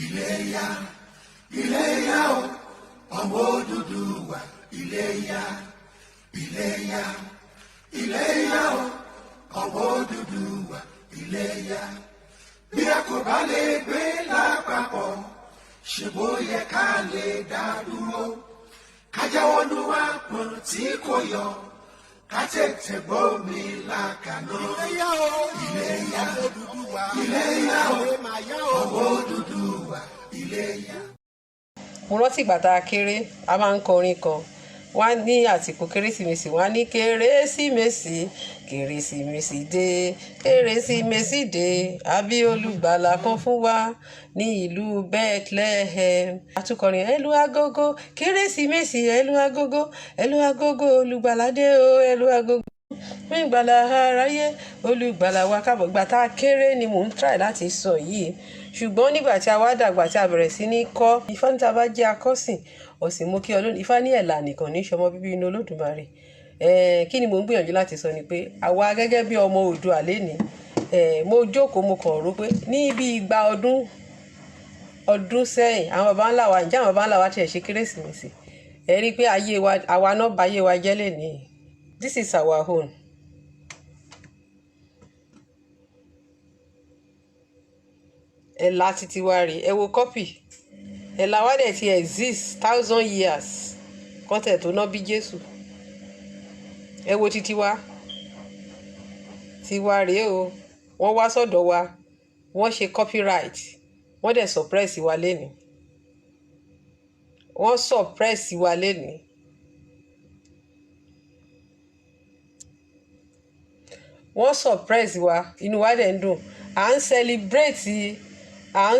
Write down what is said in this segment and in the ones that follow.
Iléyá, Iléyá o, ọmọ Odùduwà, Iléyá, Iléyá, Iléyá o, ọmọ Odùduwà, Iléyá. Bí a kò bá lè gbé lápapọ̀, ṣe bó yẹ ká lè dá dúró. Ká jáwọ́ nú àpọ̀n tí kò yọ, ká tètè gbómi lákaná. Iléyá o, Iléyá, ọmọ Odùduwà, Iléyá o, ẹ máa yá o. ọmọ Odùduwà, Iléyá. Mo rántí ìgbà tá a kéré, a máa ń kọrin kan wọ́n á ní àsìkò Kérésìmesì. Wọ́n á ní, "Kérésìmesì, Kérésìmesì dé, Kérésìmesì dé, àbí olùgbàlà kan fún wa ní ìlú Bethlehem." Àtúkọrin, "Ẹlú agogo Kérésìmesì, ẹlú agogo, ẹlú agogo, olùgbàlà dé o, ẹlú agogo fún ìgbàlà aráyé, olùgbàlà wa káàbọ̀." Ìgbà tá a kéré ni mò ń try láti sọ yìí, ṣùgbọ́n nígbà tí a wá dàgbà, tí a bẹ̀rẹ̀ sí ní kọ́ Ifá ní tá a bá jẹ́ akọ́sìn ọ̀sìn mú kí Ọlọ́run Ifá ní ẹ̀là nìkan ní sọmọ bíbí inú Olódùmarè. Kí ni mò ń gbìyànjú láti sọ ni pé àwa gẹ́gẹ́ bí ọmọ Oòduà lénìí, mo jókòó, mo kàn rò pé ní bí 200 ọdún sẹ́yìn, àwọn baba ńlá wa, ǹjẹ́ àwọn baba ńlá wa tiẹ̀ ṣe Kérésìmesì? Ẹ rí i pé ayé wa, àwa náà bà ayé wa jẹ́ lénìí. This is our own. Ẹ̀là títí wa rèé. Ẹ wo copy ẹ̀là wa dẹ̀ ti exist 1,000 years kọ́tẹ̀ tó ná bí Jésù. Ẹ wo títí wa, tiwa rèé o. Wọ́n wá sọ́dọ̀ wa, wọ́n ṣe copyright, wọ́n dẹ̀ suppress wa lénìí. Wọ́n suppress wa lénìí. Wọ́n suppress wa, inú wa dẹ̀ ń dùn. À ń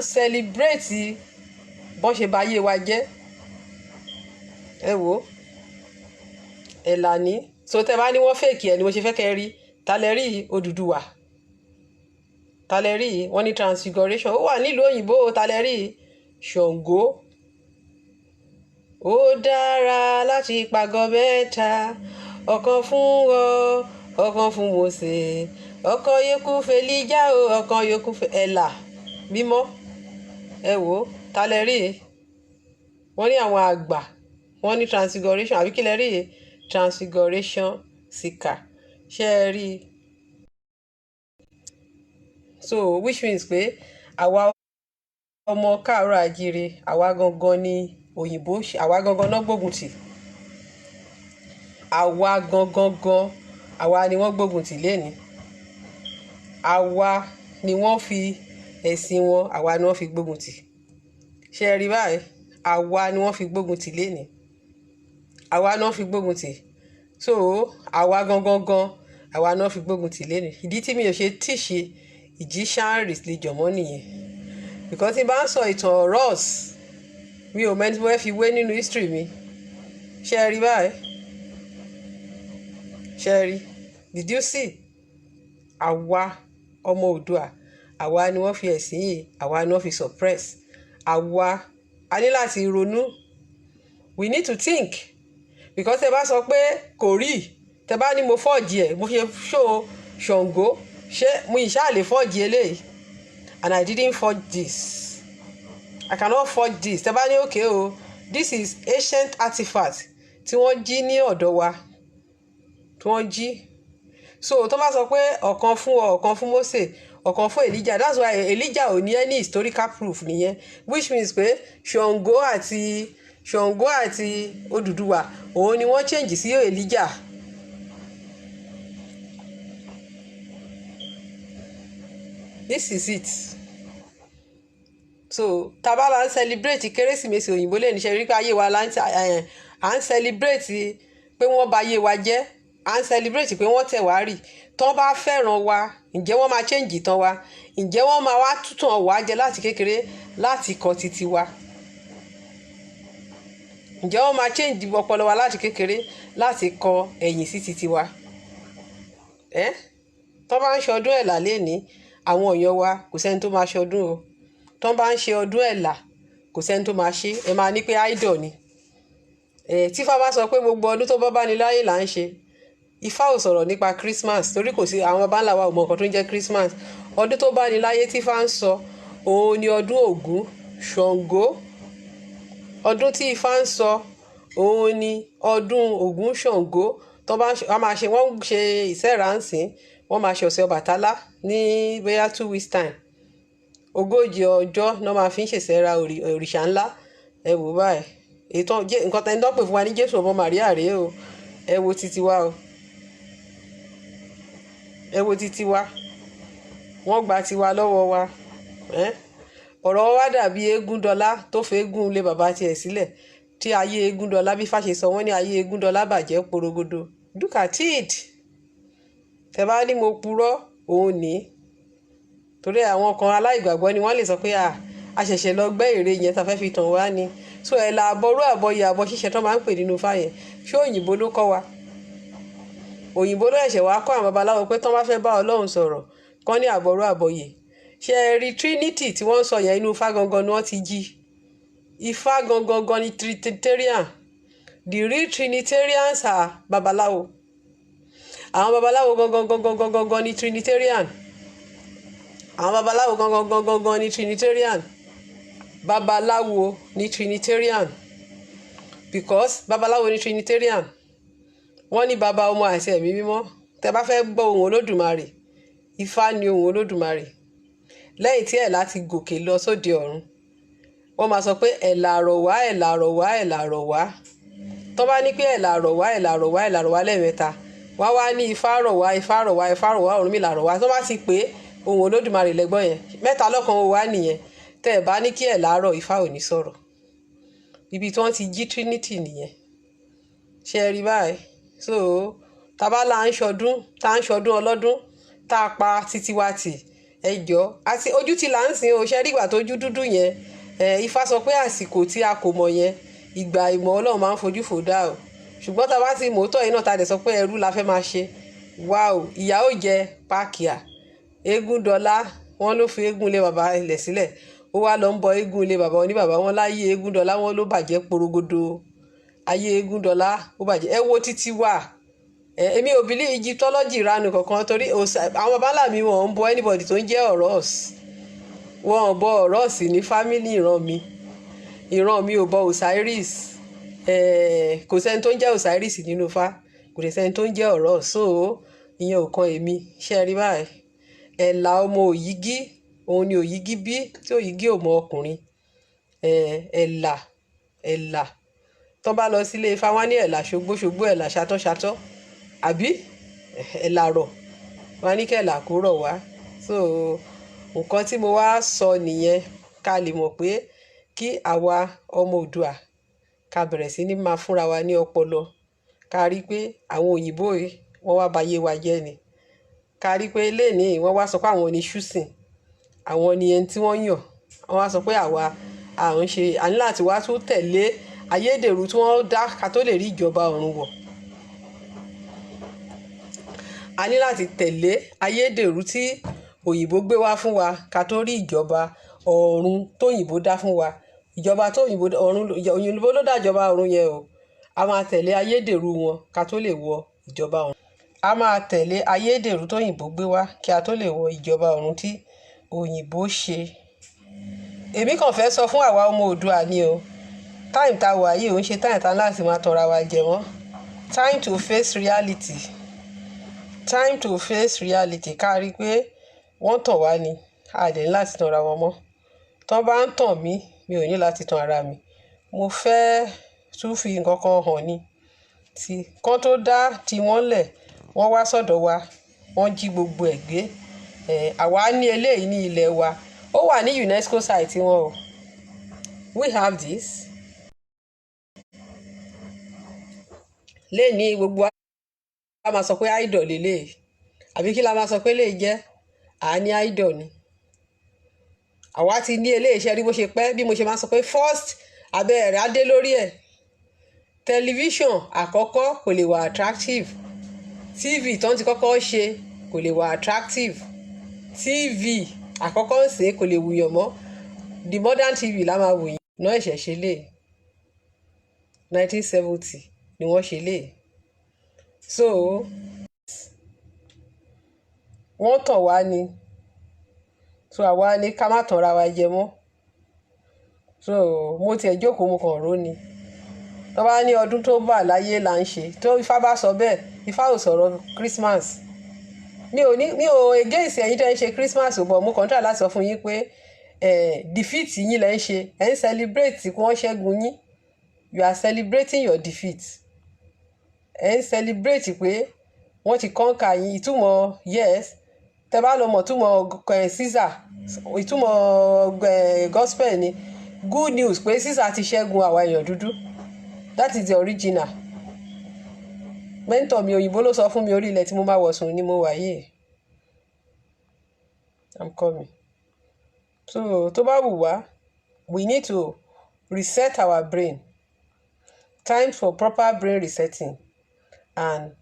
celebrate bọ́n ṣe bà ayé wa jẹ́. Ẹ wò ó, ẹ̀là ní. So tẹ́ bá ní wọ́n fake ẹ̀ ni mo ṣe fẹ́ kẹ́ rí. Ta lẹ rí? Odùduwà. Ta lẹ rí? Wọ́n ní transfiguration, ó wà nílùú òyìnbó. Ta lẹ rí? Ṣàngó. Ó dára láti pàgọ́ mẹ́ta, ọ̀kan fún ọ, ọ̀kan fún Mósè, ọ̀kan yòókù f'Èlíjà o, ọ̀kan yòókù fẹ́ ẹ̀là mímọ́. Ẹ wò ó. Ta lẹ rí? Wọ́n ní àwọn àgbà, wọ́n ní transfiguration, àbí kí lẹ rí? Transfiguration seeker, ṣé ẹ rí? So which means pé àwa ọmọ káàárọ̀ àjíire, àwa gangan ni òyìnbó, àwa gangan náà gbógun tì. Àwa gangan gan, àwa ni wọ́n gbógun tì lẹ́ni. Àwa ni wọ́n fi ẹ̀sìn wọn, àwa ni wọ́n fi gbógun tì. Ṣé ẹ rí báyìí? Àwa ni wọ́n fi gbógun tì lẹ́ni, àwa ni wọ́n fi gbógun tì. So àwa gangan gan, àwa ni wọ́n fi gbógun tì lẹ́ni. Ìdí tí mi ò ṣe teach Egyptian religion mọ́ nìyẹn, because tí n bá ń sọ ìtàn Horus, mi ò mẹ́ni tí mo fẹ́ fi wé nínú history mi. Ṣé ẹ rí báyìí? Ṣé ẹ rí? Did you see? Àwa ọmọ Oòduà, àwa ni wọ́n fi ẹ̀sìn yìí, àwa ni wọ́n fi suppress. Àwa a ní láti ronú. We need to think, because tẹ bá sọ pé kò rí, tẹ bá ní mo forge ẹ̀, mo ṣe show Ṣàngó, ṣé mo ìṣáà lè forge eléyìí? And I didn't forge this. I cannot forge this. Tẹ bá ní okay o, this is ancient artifact tí wọ́n jí ní ọ̀dọ̀ wa, tí wọ́n jí. So tó bá sọ pé ọ̀kan fún ọ, ọ̀kan fún Mósè, ọ̀kan fún Elijah, that's why Elijah ò ní any historical proof nìyẹn, which means pé Ṣàngó àti Odùduwà, òun ni wọ́n change sí Elijah. This is it. So tá bá la ń celebrate Kérésìmesì òyìnbó lè níṣẹ́ rí pé ayé wa à ń celebrate pé wọ́n bà ayé wa jẹ́, à ń celebrate pé wọ́n tẹ̀ wá rì. Tán bá fẹ́ràn wa, ǹjẹ́ wọ́n máa change ìtàn wa? Ǹjẹ́ wọ́n máa wá tútàn wá jẹ láti kékeré láti kọ́ títí wa? Ǹjẹ́ wọ́n máa change ọpọlọ wa láti kékeré láti kọ ẹ̀yìn sí títí wa? Ẹ́ tán bá ń ṣe ọdún ẹ̀là lénìí, àwọn èèyàn wa, kò sẹ́ni tó máa ṣọdún o. Tán bá ń ṣe ọdún ẹ̀là, kò sẹ́ni tó máa ṣe. Ẹ máa ní pé idol ni. Ẹ tí Ifá bá sọ pé gbogbo ọdún tó bá bá ní láyé là ń ṣe, Ifá ò sọ̀rọ̀ nípa Christmas, torí kò sí, àwọn baba ńlá wa ò mọ nǹkan tó ń jẹ́ Christmas. Ọdún tó bá ní láyé tí Ifá ń sọ, òun ni ọdún Ògún. Ṣàngó. Ọdún tí Ifá ń sọ òun ni ọdún Ògún Ṣàngó. Tó bá wọ́n máa ṣe, wọ́n ń ṣe ìsẹ́ra ńsìn, wọ́n máa ṣe ọ̀sẹ̀ Ọbàtálá ní bóyá 2 weeks time. 40 ọjọ́ náà máa fi ń ṣèṣẹ́ra òrìṣà ńlá. Ẹ wò báyìí, ètò nǹkan tẹ́ni tó pè fún wa ní Jésù ọmọ Màríà rèé o. Ẹ wo titi wa o, ẹ wo titi wa. Wọ́n gba tiwa lọ́wọ́ wa. Ọ̀rọ̀ wa dàbí Eégúndọlá tó fi eégún lé bàbá tiẹ̀ sílẹ̀, tí ayé Eégúndọlá, bí Fáṣe sọ, wọ́n ní ayé Eégúndọlá bàjẹ́ porogodo. Look at it. Tẹ bá ní mo purọ́, òun ní torí àwọn kan aláìgbàgbọ́ ni wọ́n lè sọ pé a ṣẹ̀ṣẹ̀ lọ gbẹ́ ère yẹn tá a fẹ́ fi tàn wá ni. So ẹ̀ là àbọ̀rú àbọ̀yè àbọ̀ ṣíṣe tó máa ń pè nínú Ifá yẹn, ṣé òyìnbó ló kọ́ wa? Òyìnbó ló ṣẹ̀ṣẹ̀ wá kọ́ àwọn babaláwo pé tán bá fẹ́ bá Ọlọ́run sọ̀rọ̀, kán ní àbọ̀rú àbọ̀yè. Ṣé ẹ rí Trinity tí wọ́n ń sọ yẹn? Inú Ifá gangan ni wọ́n ti jí. Ifá gangan gan ni Trinitarian. The real Trinitarians are babaláwo. Àwọn babaláwo gangan gangan gangan gangan ni Trinitarian. Àwọn babaláwo gangan gangan gangan ni Trinitarian. Babaláwo ni Trinitarian, because babaláwo ni Trinitarian. Wọ́n ní baba, ọmọ àti ẹ̀mí mímọ́. Tẹ́ bá fẹ́ gbọ́ ohùn Olódùmarè, Ifá ni ohùn Olódùmarè. Lẹ́yìn tí Ẹ̀là ti gòkè lọ sóde ọ̀run, wọ́n máa sọ pé ẹ̀là àrọ̀ wá, ẹ̀là àrọ̀ wá, ẹ̀là àrọ̀ wá. Tó bá ní pé ẹ̀là àrọ̀ wá, ẹ̀là àrọ̀ wá, ẹ̀là àrọ̀ wá lẹ́ẹ̀mẹ́ta, wá wá ní Ifá rọ̀ wá, Ifá rọ̀ wá, Ifá rọ̀ wá, Ọ̀rúnmìlà rọ̀ wá. Tó bá ti pé ohùn Olódùmarè lẹ́gbọ́n yẹn, mẹ́ta lọ́kan ó wá nìyẹn. Tẹ́ ẹ̀ bá ní kí ẹ̀là rọ̀, Ifá ò ní sọ̀rọ̀. Ibi tí wọ́n ti jí Trinity nìyẹn. Ṣé ẹ rí báyìí? So tábà là ń ṣọdún, tá ń ṣọdún ọlọ́dún, tá a pa títí wa tì, ẹ jọ àti ojú tí là ń sìn o. Ṣe rí ìgbà tó ojú dúdú yẹn ẹ? Ifá sọ pé àsìkò tí a kò mọ̀ yẹn, ìgbà ìmọ̀ Ọlọ́run máa ń fojú fò dá o. Ṣùgbọ́n tá a bá ti mọ̀ọ́tọ̀ yìí náà, tá a dẹ̀ sọ pé ẹrú la fẹ́ máa ṣe wá o, ìyá ò jẹ pákíà. Eégún dọlá, wọn ló fi eégún lé bàbá ilẹ̀ sílẹ̀, ó wá lọ ń bọ eégún ilé bàbá oníbàbá wọn. Láyé eégún dọlá, wọn ló bàjẹ́ porogodo. Ayé eégún dọlá ó bàjẹ́. Ẹ wo títí wà. Èmi ò believe Egyptology ìranu kankan, torí àwọn baba ńlá mi, wọn ń bọ anybody tó ń jẹ́ Horus. Wọn ò bọ Horus ní family ìran mi. Ìran mi ò bọ Osiris. Kò sẹ́ni tó ń jẹ́ Osiris nínú Ifá, kò dẹ̀ sẹ́ni tó ń jẹ́ Horus, so ìyẹn ò kan èmi. Ṣe rí báyìí? Ẹ̀là ọmọ Òyìgí, òun ni Òyìgí bí tí Òyìgí ò mọ ọkùnrin. Ẹ̀là, Ẹ̀là tó bá lọ sílé Ifá, wọn ní Ẹ̀là ṣogbó ṣogbó, Ẹ̀là ṣatọ́ ṣatọ́, àbí Ẹ̀là rọ̀, wọn ní kẹ̀là kó rọ̀ wá. So nǹkan tí mo wá sọ nìyẹn, ká lè mọ̀ pé kí àwa ọmọ Oòduà ká bẹ̀rẹ̀ sí ní máa fúnra wa ní ọpọlọ, ká rí pé àwọn òyìnbó yìí, wọ́n wá bayé wa jẹ́ ni. Ká rí pé lénìí, wọ́n wá sọ pé àwọn ní chosen, àwọn ni ẹni tí wọ́n yàn. Wọ́n wá sọ pé àwa à ń ṣe, à ní láti wá tún tẹ̀lé ayédèrú tí wọ́n dá ká tó lè rí ìjọba ọ̀run wọ̀. A ní láti tẹ̀lé ayédèrú tí òyìnbó gbé wá fún wa ká tó rí ìjọba ọ̀run tóyìnbó dá fún wa. Ìjọba tó òyìnbó ọ̀run, òyìnbó ló dá ìjọba ọ̀run yẹn o. A máa tẹ̀lé ayédèrú wọn ká tó lè wọ ìjọba ọ̀run. A máa tẹ̀lé ayédèrú tóyìnbó gbé wá kí a tó lè wọ ìjọba ọ̀run tí òyìnbó ṣe. Èmi kàn fẹ́ sọ fún àwa ọmọ Oòduà ni o, time tá a wà yìí ò ń ṣe time tá láti máa tọra wa jẹ mọ́. Time to face reality, time to face reality. Ká rí i pé wọ́n tàn wá ni, a dẹ̀ ní láti tanra wọn mọ́. Tán bá ń tàn mí, mi ò ní láti tan ara mi. Mo fẹ́ tún fi nǹkan kan hàn ni tí kán tó dá tiwọn lẹ̀, wọ́n wá sọ́dọ̀ wa, wọ́n jí gbogbo ẹ̀ gbé. Àwa ní eléyìí ní ilẹ̀ wa, ó wà ní UNESCO site wọn o. We have this. Léni gbogbo wa máa sọ pé idol lélẹ̀, àbí kí la máa sọ pé lè jẹ́? Àní idol ni. Àwa ti ní eléyìí. Ṣe rí bó ṣe pẹ́? Bí mo ṣe máa sọ pé first abẹ́ rẹ̀ á dé lórí ẹ̀. Tẹlifíṣàn àkọ́kọ́ kò lè wà attractive. TV tó ń ti kọ́kọ́ ṣe kò lè wà attractive. TV àkọ́kọ́ ń sìn kò lè wùyàn mọ́. The modern TV la máa wùyàn náà. Ẹ̀ṣẹ̀ ṣe lè 1970 ni wọ́n ṣe lè. So wọ́n tàn wá ni. So àwa ni ká má tanra wa jẹ mọ́. So mo tiẹ̀ jókòó, mo kàn rò ni. Tó bá ní ọdún tó bà láyé là ń ṣe, tó Ifá bá sọ bẹ́ẹ̀, Ifá ò sọ̀rọ̀ Christmas. Mi ò ní, mi ò against ẹ̀yin tẹ́ ń ṣe Christmas o, but mo kàn try láti sọ fún yín pé defeat yín lẹ́ ń ṣe. Ẹ̀ ń celebrate kí wọ́n ṣẹ́gun yín. You are celebrating your defeat. Ẹ̀ ń celebrate pé wọ́n ti conquer yín. Ìtumọ̀, yes, tẹ́ bá lọ mọ̀ túmọ̀ Caesar, ìtumọ̀ gospel ni good news, pé Caesar ti ṣẹ́gun àwa èèyàn dúdú. That is the original. Mentor mi òyìnbó ló sọ fún mi. Orí ilẹ̀ tí mo máa wọ̀ sùn ni mo wà yìí. I'm coming. So tó bá wù wá, we need to reset our brain. Time for proper brain resetting, and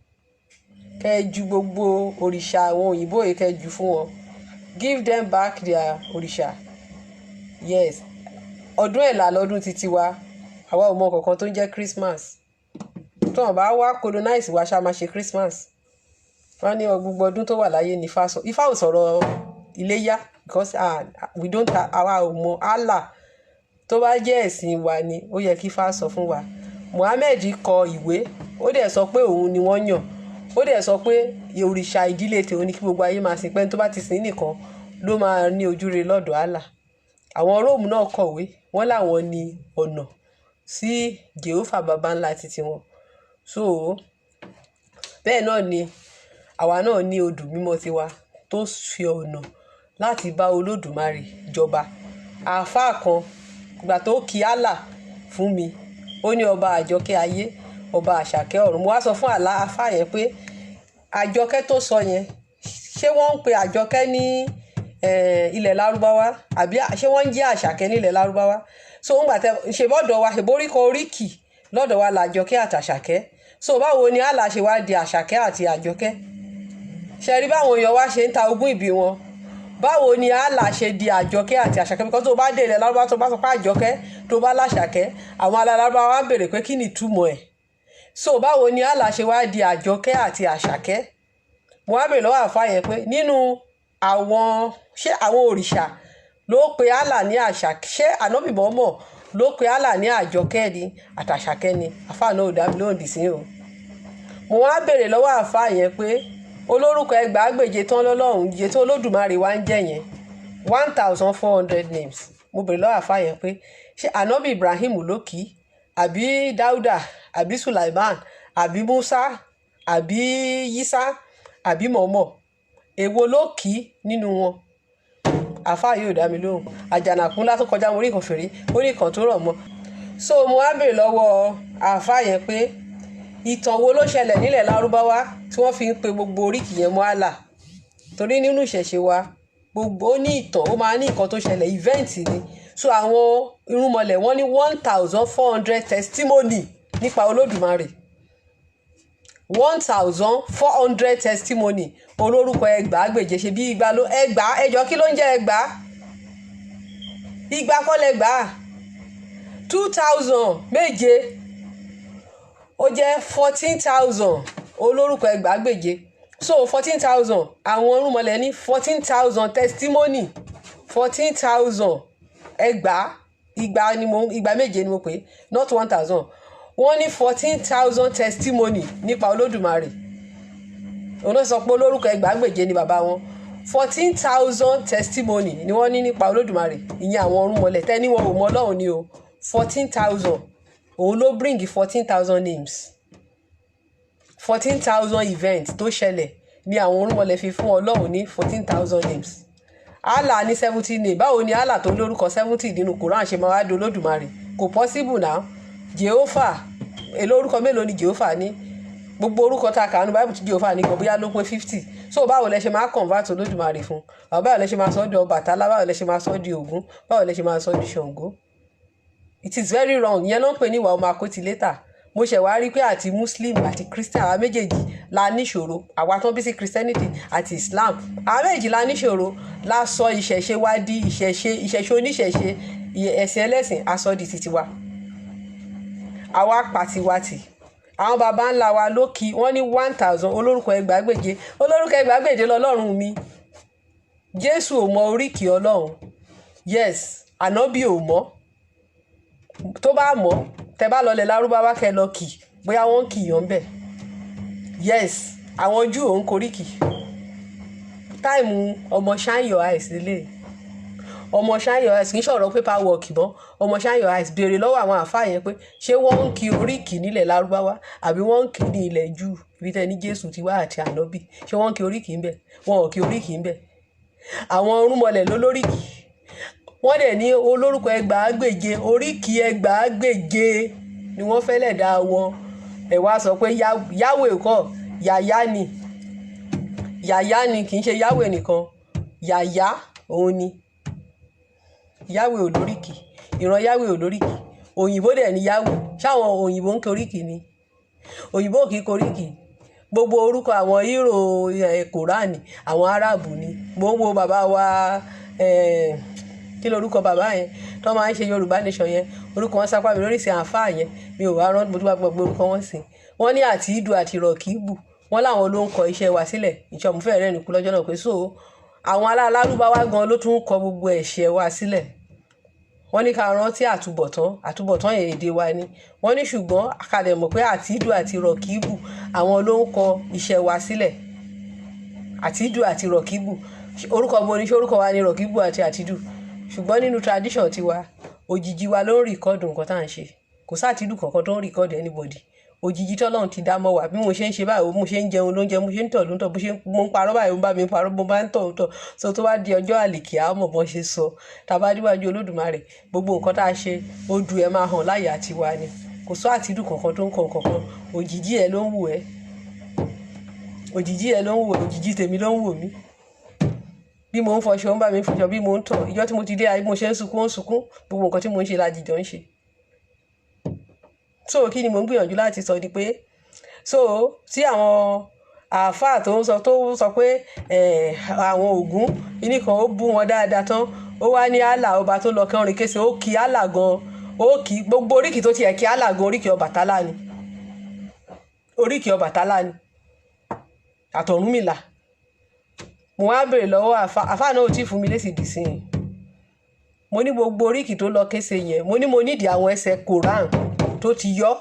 kẹ́ ẹ ju gbogbo òrìṣà àwọn òyìnbó yìí, kẹ́ ẹ jù fún wọn. Give them back their òrìṣà. Yes, ọdún ẹ̀là lọ́dún títí wa. Àwa ò mọ kankan tó ń jẹ́ Christmas. Tí wọ́n bá wá colonize wa, ṣá máa ṣe Christmas? Wọ́n ní gbogbo ọdún tó wà láyé ní Ifá sọ. Ifá ò sọ̀rọ̀ Iléyá because we don't, àwa ò mọ Allah. Tó bá jẹ́ ẹ̀sìn wa ni, ó yẹ kí Ifá sọ fún wa. Muhammed kọ ìwé, ó dẹ̀ sọ pé òun ni wọ́n yàn. Ó dẹ̀ sọ pé òrìṣà ìdílé tòun ní kí gbogbo ayé máa sìn, pé tó bá ti sìn nìkan ló máa ní ojúre lọ́dọ̀ Allah. Àwọn Róòmù náà kọ̀wé, wọ́n láwọn ní ọ̀nà sí Jehovah, baba ńlá títí wọn. So bẹ́ẹ̀ náà ni àwa náà ní odù mímọ́ tiwa tó fi ọ̀nà láti bá Olódùmarè jọba. Àáfàá kan, ìgbà tó kí Allah fún mi, ó ní ọba àjọkẹ́ ayé, ọba àṣàkẹ́ ọ̀run. Mo wá sọ fún àáfàá yẹn pé àjọkẹ́ tó sọ yẹn, ṣé wọ́n ń pe àjọkẹ́ ní ilẹ̀ Lárúbáwá, àbí ṣé wọ́n ń jẹ́ àṣàkẹ́ ní ilẹ̀ Lárúbáwá? So ń gbà tẹ ṣe bọ́dọ̀ wa, ṣèboríkọ oríkì lọ́dọ̀ wa làjọkẹ́ àtàṣàkẹ́. So báwo ni Allah ṣe wá di àṣàkẹ́ àti àjọkẹ́? Ṣe rí báwọn èèyàn wá ṣe ń ta ogún ìbí wọn? Báwo ni Allah ṣe di àjọkẹ́ àti àṣàkẹ́? Because tó bá dé ilẹ̀ Lárúbáwá, tó bá sọ pé àjọkẹ́, tó bá láṣàkẹ́, àwọn alárúbáwá wá béèrè pé kí ni ìtumọ̀ ẹ̀. So báwo ni Allah ṣe wá di àjọkẹ́ àti àṣàkẹ́? Mo wá béèrè lọ́wọ́ àfa yẹn pé nínú àwọn, ṣé àwọn òrìṣà ló pe Allah ní àṣà? Ṣé ànábì mọ́mọ́ ló pe Allah ní àjọkẹ́ ni àtàṣàkẹ́ ni? Àfa náà ò dá mi lóhùn dì sí o. Mo wá béèrè lọ́wọ́ àfa yẹn pé olórúkọ ẹgbàágbèje tán lọ́lọ́run jẹ, tó Olódùmarè wá ń jẹ́ yẹn, 1400 names. Mo béèrè lọ́wọ́ àfa yẹn pé ṣé ànábì Ibrahim ló kì í, àbí Dáúdà, àbí Sulaiman, àbí Musa, àbí Yísá, àbí mọ̀mọ́? Èwo ló kì í nínú wọn? Àáfàá yóò dá mi lóhùn. Àjànàkú ńlá tó kọjá, mo rí nǹkan fèrè, ó ní nǹkan tó rọ̀ mọ́. So mo wá béèrè lọ́wọ́ àáfàá yẹn pé ìtàn wo ló ṣẹlẹ̀ nílẹ̀ Lárúbáwá tí wọ́n fi ń pe gbogbo oríkì yẹn mọ́ Allah? Torí nínú ìṣẹ̀ṣe wa, gbogbo ó ní ìtàn, ó máa ní nǹkan tó ṣẹlẹ̀, event ni. So àwọn irúnmọlẹ̀, wọ́n ní 1400 testimony nípa Olódùmarè. 1400 testimony, olórúkọ ẹgbàágbèje. Ṣe bí igba ló ẹgbàá ẹjọ, kí ló ń jẹ́ ẹgbàá? Igba kọ́ lẹ́gbàá. 2000 méje, ó jẹ́ 14,000, olórúkọ ẹgbàágbèje. So 14,000, àwọn irúnmọlẹ̀ ní 14,000 testimony, 14,000 ẹgbàá. Igba ni mo, igba méje ni mo pè, not 1000. Wọ́n ní 14,000 testimony nípa Olódùmarè. Òun náà sọ pé olórúkọ ẹgbàágbèje ni bàbá wọn. 14,000 testimony ni wọ́n ní nípa Olódùmarè. Ìyẹn àwọn irúnmọlẹ̀ tẹ́ ní wọn ò mọ Ọlọ́run ni o. 14,000, òun ló bring 14,000 names, 14,000 events tó ṣẹlẹ̀ ní àwọn irúnmọlẹ̀ fi fún Ọlọ́run ní 14,000 names. Allah ní 70 names. Báwo ni Allah tó lórúkọ 70 nínú Quran ṣe máa wá di Olódùmarè? Kò possible now. Jehovah, èlò orúkọ mélòó ni Jehovah ní? Gbogbo orúkọ tá a kà nínú Bible tí Jehovah ní gan, bóyá ló pé 50. So báwo lẹ ṣe máa convert Olódùmarè fún? Báwo lẹ ṣe máa sọ di Ọbàtálá? Báwo lẹ ṣe máa sọ di Ògún? Báwo lẹ ṣe máa sọ di Ṣàngó? It is very wrong. Ìyẹn ló ń pè ní ìwà ọmọ akótilétà. Mo ṣẹ̀ wá rí pé àti Muslim àti Christian, àwa méjèèjì la níṣòro. Àwa tán bí sí Christianity àti Islam, àwa méjèèjì la níṣòro. La sọ ìṣẹ̀ṣe wá di ìṣẹ̀ṣe, ìṣẹ̀ṣe oníṣẹ̀ṣe, ẹ̀sìn ẹlẹ́sìn, a sọ di titi wa. Àwa pàtiwatì. Àwọn baba ńlá wa ló kí wọ́n ní 1000 olórúkọ ẹgbàágbèje. Olórúkọ ẹgbàágbèje lọ́lọ́run mi. Jésù ò mọ oríkì Ọlọ́run. Yes, ànábì ò mọ̀. Tó bá mọ̀, tẹ bá lọlẹ̀ Lárúbáwá, kẹ lọ kì bóyá wọ́n ń kì yàn bẹ̀. Yes, àwọn Júù ò ń koríkì. Time ọmọ shine your eyes lélẹ̀. Ọmọ shine your eyes, kì í ṣọ̀rọ̀ paper work mọ́. Ọmọ shine your eyes, béèrè lọ́wọ́ àwọn àáfàá yẹn pé ṣé wọ́n ń kí oríkì nílẹ̀ Lárúbáwá àbí wọ́n ń kí ní ilẹ̀ Júù, ibi tẹ́ ní Jésù ti wá àti Ànábì? Ṣé wọ́n ń kí oríkì ńbẹ̀? Wọn ò kí oríkì ńbẹ̀. Àwọn irúnmọlẹ̀ ló lóríkì. Wọ́n dẹ̀ ní olórúkọ 10,000, oríkì 10,000 ni wọ́n fẹ́ lẹ̀ dá wọn. Ẹ̀ wá sọ pé Yahweh kọ́, Yàyà ni. Yàyà ni, kì í ṣe Yahweh nìkan. Yàyà òun ni Yahweh. Olóríkì, ìran Yahweh olóríkì. Òyìnbó dẹ̀ ni Yahweh. Ṣáwọn òyìnbó ń koríkì ni? Òyìnbó kì í koríkì. Gbogbo orúkọ àwọn hero Kòránì, àwọn Arábù ni. Mo ń wo bàbá wa, kí lorúkọ bàbá yẹn tó máa ń ṣe Yorùbá Nation yẹn? Orúkọ wọn sápá mi lórí ìsìn àáfàá yẹn. Mi ò wá rán, mo tún bá gbogbo orúkọ wọn sí. Wọ́n ní àti Ìdù àti Rọ̀kìbù, wọ́n láwọn ló ń kọ iṣẹ́ wa sílẹ̀. Ìṣọ́ mo fẹ́ rẹ́ nìkú lọ́jọ́ náà pé so àwọn ará Lárúbáwá gan ló tún kọ gbogbo ẹ̀ṣẹ̀ wa sílẹ̀. Wọ́n ní ká rántí àtúbọ̀tán. Àtúbọ̀tán èdè wa ni wọ́n ní, ṣùgbọ́n ká dẹ̀ mọ̀ pé àti Ìdù àti Rọ̀kìbù, àwọn ló ń kọ iṣẹ́ wa sílẹ̀. Àti Ìdù àti Rọ̀kìbù, orúkọ bo ni? Ṣé orúkọ wa ni Rọ̀kìbù àti Àtìdù? Ṣùgbọ́n nínú tradition tiwa, òjìji wa ló ń record nǹkan tá à ń ṣe. Kò sátìdù kankan tó ń record anybody. Òjìji tọ́lọ́run ti dá mọ́ wa, bí mo ṣe ń ṣe báyìí, mo ṣe ń jẹun ló ń jẹun, mo ṣe ń tọ̀ ló ń tọ̀, bó ṣe mo ń parọ́ báyìí, ó ń bá mi parọ́, mo bá ń tọ̀ ń tọ̀. So tó bá di ọjọ́ àlìkí, á mọ̀ bọ́n ṣe sọ. Tá a bá díwájú Olódùmarè, gbogbo nǹkan tá a ṣe, ó du ẹ máa hàn láyà tiwa ni. Kò sọ àtìdù kankan tó ń kọ kankan. Òjìji ẹ ló ń wù ẹ́, òjìji ẹ ló ń wù ẹ́, òjìji tèmi ló ń wù mí. Bí mo ń fọṣọ, ń bá mi fọṣọ. Bí mo ń tọ̀, ìjọ́ tí mo ti dé ayé, bí mo ṣe ń sunkún, ó ń sunkún. Gbogbo nǹkan tí mo ń ṣe la jìjọ ń ṣe. So kí ni mo ń gbìyànjú láti sọ ni pé, so tí àwọn àáfàá tó ń sọ pé àwọn Ògún kíní kan, ó bú wọn dáadáa tán, ó wá ní Allah ọba tó lọ kẹrin kése, ó kí Allah gan, ó kí gbogbo oríkì tó tiẹ̀ kí Allah gan, oríkì Ọbàtálá ni, oríkì Ọbàtálá ni àtọ̀rúnmìlà. Mo wá béèrè lọ́wọ́ àáfàá náà, ò tí ì fún mi lésì dì sí i. Mo ní gbogbo oríkì tó lọ kése yẹn, mo ní mo nídìí àwọn ẹsẹ̀ Koran tó ti yọ,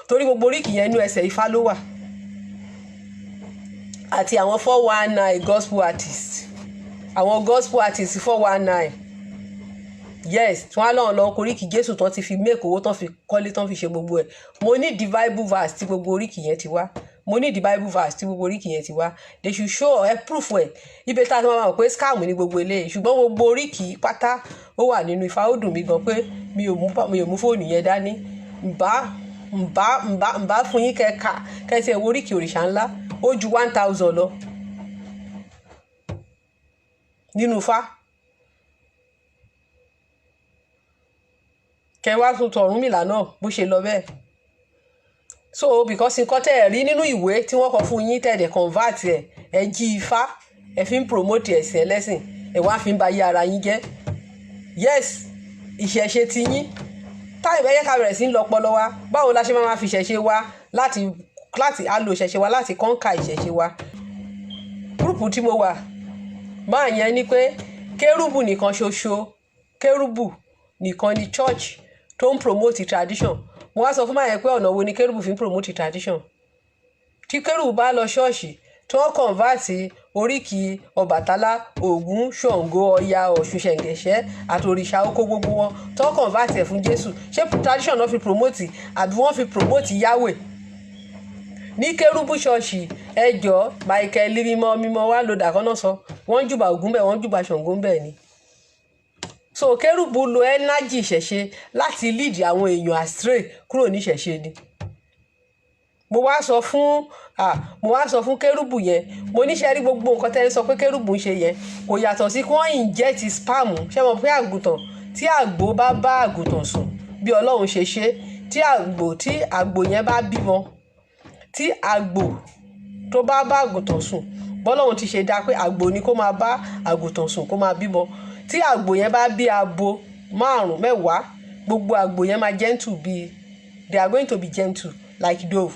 torí gbogbo oríkì yẹn, inú ẹsẹ̀ Ifá ló wà, àti àwọn 419 gospel artist, àwọn gospel artist 419. Yes, tí wọ́n á lọ́wọ́ lọ oríkì Jésù tán, ti fi make owó tán, fi kọ́lé tán, fi ṣe gbogbo ẹ̀. Mo ní the Bible verse tí gbogbo oríkì yẹn ti wá. Mo ní the Bible verse tí gbogbo oríkì yẹn ti wá. They should show ẹ proof ẹ. Ibi tá a ti máa mọ̀ pé scam ní gbogbo eléyìí, ṣùgbọ́n gbogbo oríkì pátá ó wà nínú Ifá. Ó dùn mí gan pé mi ò mú fóònù yẹn dání. Ǹbá fún yín kẹka kẹsì ẹ̀ wo oríkì òrìṣà ńlá. Ó ju 1,000 lọ nínú Ifá. Kẹ wá tún tọ̀rúnmìlà náà bó ṣe lọ bẹ́ẹ̀. So because nǹkan tẹ́ ẹ̀ rí nínú ìwé tí wọ́n kọ fún yín, tẹ́ ẹ̀ dẹ̀ convert ẹ̀, ẹ̀ jí Ifá, ẹ̀ fi ń promote ẹ̀sìn ẹlẹ́sìn, ẹ̀ wá fi ń ba ayé ara yín jẹ́. Yes, ìṣẹ̀ṣe ti yín táyì bẹ́yẹ ká bẹ̀rẹ̀ sí ń lọ ọpọlọ wa. Báwo la ṣe máa fi ìṣẹ̀ṣe wa láti á lo ìṣẹ̀ṣe wa láti conquer ìṣẹ̀ṣe wa? Group tí mo wà máa yẹn ni pé kérúbù nìkan ṣoṣo, kérúbù nìkan ni church tó ń promote tradition. Mo wá sọ fún máa yẹn pé ọ̀nà wo ni kérúbù fi ń promote tradition? Tí kérúbù bá lọ ṣọ́ọ̀ṣì, tí wọ́n convert oríkì Ọbàtálá, Ògún, Ṣàngó, Ọya, Ọ̀ṣun, Ṣẹ̀ǹgẹ̀ṣẹ́ àti òrìṣà oko, gbogbo wọn tí wọ́n convert ẹ̀ fún Jésù, ṣé tradition náà fi promote àbí wọ́n fi promote Yahweh? Ní kérúbù ṣọ́ọ̀ṣì, ẹjọ́ Michael mímọ́ mímọ́ wá lò dàkọ́ náà sọ, wọ́n júbà Ògún bẹ́ẹ̀, wọ́n júbà Ṣàngó bẹ́ẹ̀ ni. So kérúbù lo energy ìṣẹ̀ṣe láti lead àwọn èèyàn astray kúrò ní ìṣẹ̀ṣe ni. Mo wá sọ fún kérúbù yẹn, mo níṣẹ́ rí gbogbo nǹkan tẹ́ ń sọ pé kérúbù ń ṣe yẹn, kò yàtọ̀ sí kí wọ́n inject sperm. Ṣé mo pé àgùntàn, tí àgbò bá bá àgùntàn sùn, bí Ọlọ́run ṣe ṣe, tí àgbò yẹn bá bímọ, tí àgbò tó bá bá àgùntàn sùn, bọ́lọ́run ti ṣe dá pé àgbò ni kó máa bá àgùntàn sùn kó máa bímọ, tí àgbò yẹn bá bí abo márùn mẹ́wàá, gbogbo àgbò yẹn máa gentle bíi, they are going to be gentle like dove.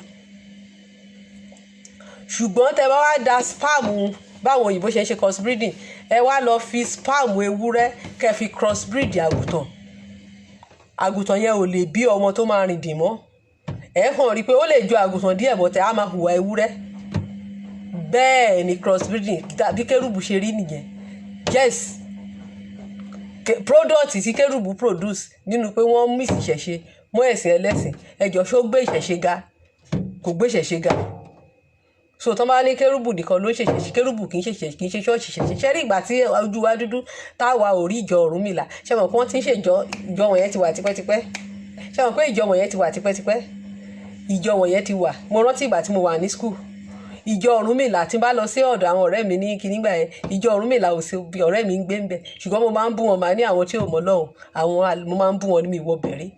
Ṣùgbọ́n tẹ bá wá da sperm, báwọn òyìnbó ṣe ń ṣe crossbreeding, ẹ wá lọ fi sperm ewúrẹ́ kẹ́ fi crossbreed àgùntàn. Àgùntàn yẹn ò lè bí ọmọ tó máa rìn dì mọ́. Ẹ kàn rí i pé ó lè ju àgùntàn díẹ̀ bọ̀ tẹ́ á máa hùwà ewúrẹ́. Bẹ́ẹ̀ ni crossbreeding bí kérúbù ṣe rí nìyẹn. Yes, product tí kérúbù produce nínú pé wọ́n mix ìṣẹ̀ṣe mọ́ ẹ̀sìn ẹlẹ́sìn, ẹjọ́, ṣó gbé ìṣẹ̀ṣe ga? Kò gbé ìṣẹ̀ṣe ga. So tọ́ bá ní kérúbù nìkan ló ń ṣèṣe, kérúbù kì í ṣe, kì í ṣe ṣọ́ọ̀ṣì ṣẹ̀ṣe. Ṣẹ́rí ìgbà tí ojú wa dúdú táwa ò rí ìjọ Ọ̀rúnmìlà, ṣé mọ̀ pé wọ́n ti ń ṣe ìjọ? Ìjọ wọ̀nyẹn ti wà tipẹ́tipẹ́. Ṣé mọ̀ pé ìjọ wọ̀nyẹn ti wà tipẹ́tipẹ́? Ìjọ wọ̀nyẹn ti wà. Mo rántí ìgbà tí mo wà ní school, ìjọ Ọ̀rúnmìlà, tí n bá lọ sí ọ̀dọ̀ àwọn ọ̀rẹ́ mi ní kíní gbà yẹn, ìjọ Ọ̀rúnmìlà ò sí bí ọ̀rẹ́ mi ń gbé ń bẹ̀, ṣùgbọ́n mo máa ń bú wọn, màá ní àwọn tí ò mọ̀ Ọlọ́run àwọn, mo máa ń bú wọn ní mi ìwọ bẹ̀rẹ̀.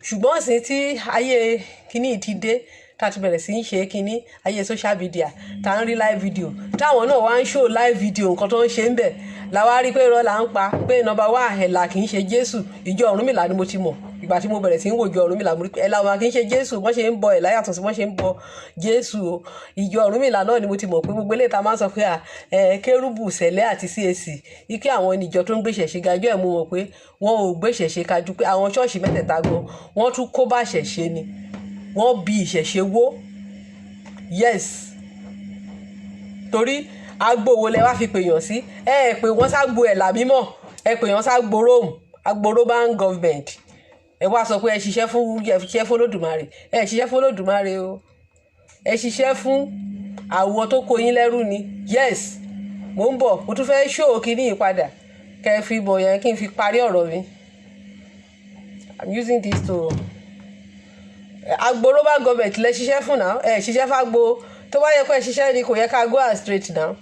Ṣùgbọ́n sí tí ayé kíní ti dé, tá a ti bẹ̀rẹ̀ sí í ṣe kíní ayé social media, tá a ń rí live video, táwọn náà wá ń show live video nǹkan tó ń ṣe ń bẹ̀, làwa rí pé irọ́ là ń pa, pé number one, Ẹ̀là kì í ṣe Jésù. Ìjọ Ọ̀rúnmìlà ni mo ti mọ̀. Ìgbà tí mo bẹ̀rẹ̀ sí ń wò ìjọ Ọ̀rúnmìlà, mo rí pé Ẹ̀là wọn kì í ṣe Jésù. Bọ́n ṣe ń bọ Ẹ̀là yàtọ̀ sí bọ́n ṣe ń bọ Jésù o. Ìjọ Ọ̀rúnmìlà náà ni mo ti mọ̀ pé gbogbo eléyìí tá a máa ń sọ pé à ẹ kérúbù, sẹ̀lẹ̀ àti CAC, ike àwọn ìjọ tó ń gbé ìṣẹ̀ṣe ga jọ ẹ̀, mo mọ̀ pé wọn ò gbé ìṣẹ̀ṣe ga ju pé àwọn ṣọ́ọ̀ṣì mẹ́tẹ̀ẹ̀ta gan, wọ́n tún kó bá ìṣẹ̀ṣe ni, wọ́n bi ìṣẹ̀ṣe wó. Yes, torí agbo wo lẹ wá fi pèèyàn sí? Ẹ ẹ pè wọ́n ságbo Ẹ̀là mímọ́, ẹ pè wọ́n ságbo Rome, agbo Roman government. Ẹ wá sọ pé ẹ ṣiṣẹ́ fún, ẹ ṣiṣẹ́ fún Olódùmarè. Ẹ ṣiṣẹ́ fún Olódùmarè o, ẹ ṣiṣẹ́ fún àwọn tó kó yín lẹ́rú ni. Yes, mò ń bọ̀, mo tún fẹ́ ṣó kíní yìí padà kẹ́ ẹ fi bọ̀ yẹn kí n fi parí ọ̀rọ̀ mi. I'm using this to agbo Roman government lẹ ṣiṣẹ́ fún náà. Ẹ ṣiṣẹ́ fágbo. Tó bá yẹ pé ẹ ṣiṣẹ́ ni, kò yẹ ká go astray now.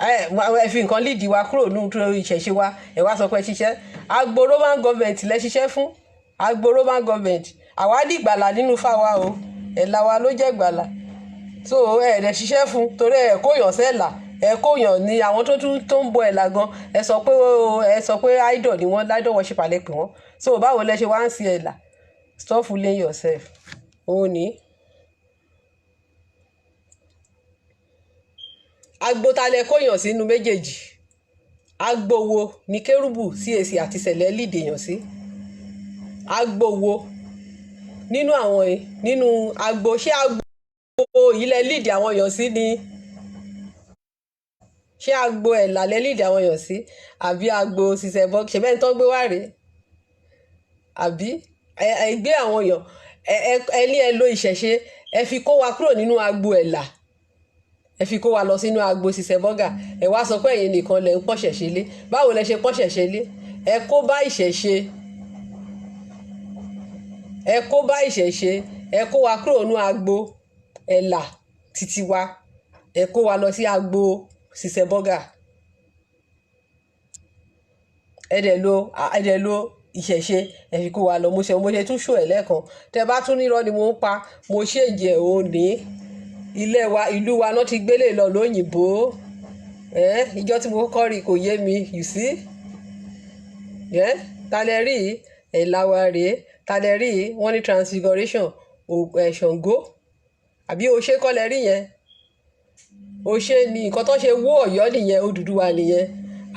Ẹ fi nǹkan lead wa kúrò nínú ìṣẹ̀ṣe wa, ẹ wá sọ pé ẹ ṣiṣẹ́. Agbo Roman government lẹ ṣiṣẹ́ fún, agbo Roman government. Àwa dìgbàlà nínú fáwa o, Ẹ̀là wa ló jẹ́ gbàlà. So ẹ dẹ̀ ṣiṣẹ́ fún torí ẹ kóyàn sẹ́là, ẹ kóyàn ní àwọn tó tún tó ń bọ Ẹ̀là gan, ẹ sọ pé idol ni wọ́n, idol worship lẹ pè wọ́n. So báwo lẹ ṣe wá ń sin Ẹ̀là? Stop fooling yourself. Òun ní agbo ta lẹ kóyàn sínú méjèèjì? Agbo wo ni kérúbù, CAC àti sẹ̀lẹ̀ lead èèyàn sí? Agbo wo nínú àwọn, nínú agbo, ṣé agbo yìí lẹ lead àwọn èèyàn sí ni? Ṣé agbo Ẹ̀là lẹ lead àwọn èèyàn sí, àbí agbo ṣiṣẹ́ bọ́ ṣe bẹ́ẹ̀ tó gbé wá rèé? Àbí ẹ gbé àwọn èèyàn, ẹ ní ẹ lo ìṣẹ̀ṣe, ẹ fi kó wa kúrò nínú agbo Ẹ̀là, ẹ fi kó wa lọ sínú agbo ṣiṣẹ́ bọ́gà. Ẹ wá sọ pé ẹ̀yin nìkan lẹ ń pọ́n ṣẹ̀ṣe lé. Báwo lẹ ṣe pọ́n ṣẹ̀ṣe lé? Ẹ kó bá ìṣẹ̀ṣe, ẹ kó bá ìṣẹ̀ṣe. Ẹ kó wa kúrò nínú agbo Ẹ̀là títí wa, ẹ kó wa lọ sí agbo ṣiṣẹ́ bọ́gà. Ẹ dẹ̀ lo ìṣẹ̀ṣe, ẹ fi kó wa lọ. Mo ṣe tún ṣò ẹ̀ lẹ́ẹ̀kan. Tẹ bá tún nírọ́ ni mo ń pa, mo ṣèjì ẹ̀. Ò ní ilé wa, ìlú wa náà ti gbélé lọ lóyìnbó. Ìjọ tí mo kọ́kọ́ rí kò yé mi. You see, ta lẹ rí? Ẹ̀là wa rèé. Ta lẹ rí? Wọ́n ní transfiguration, Ṣàngó àbí oṣé kọ́ lẹ rí yẹn? Oṣé ni nǹkan tó ṣe wó Ọ̀yọ́ nìyẹn, Odùduwà nìyẹn,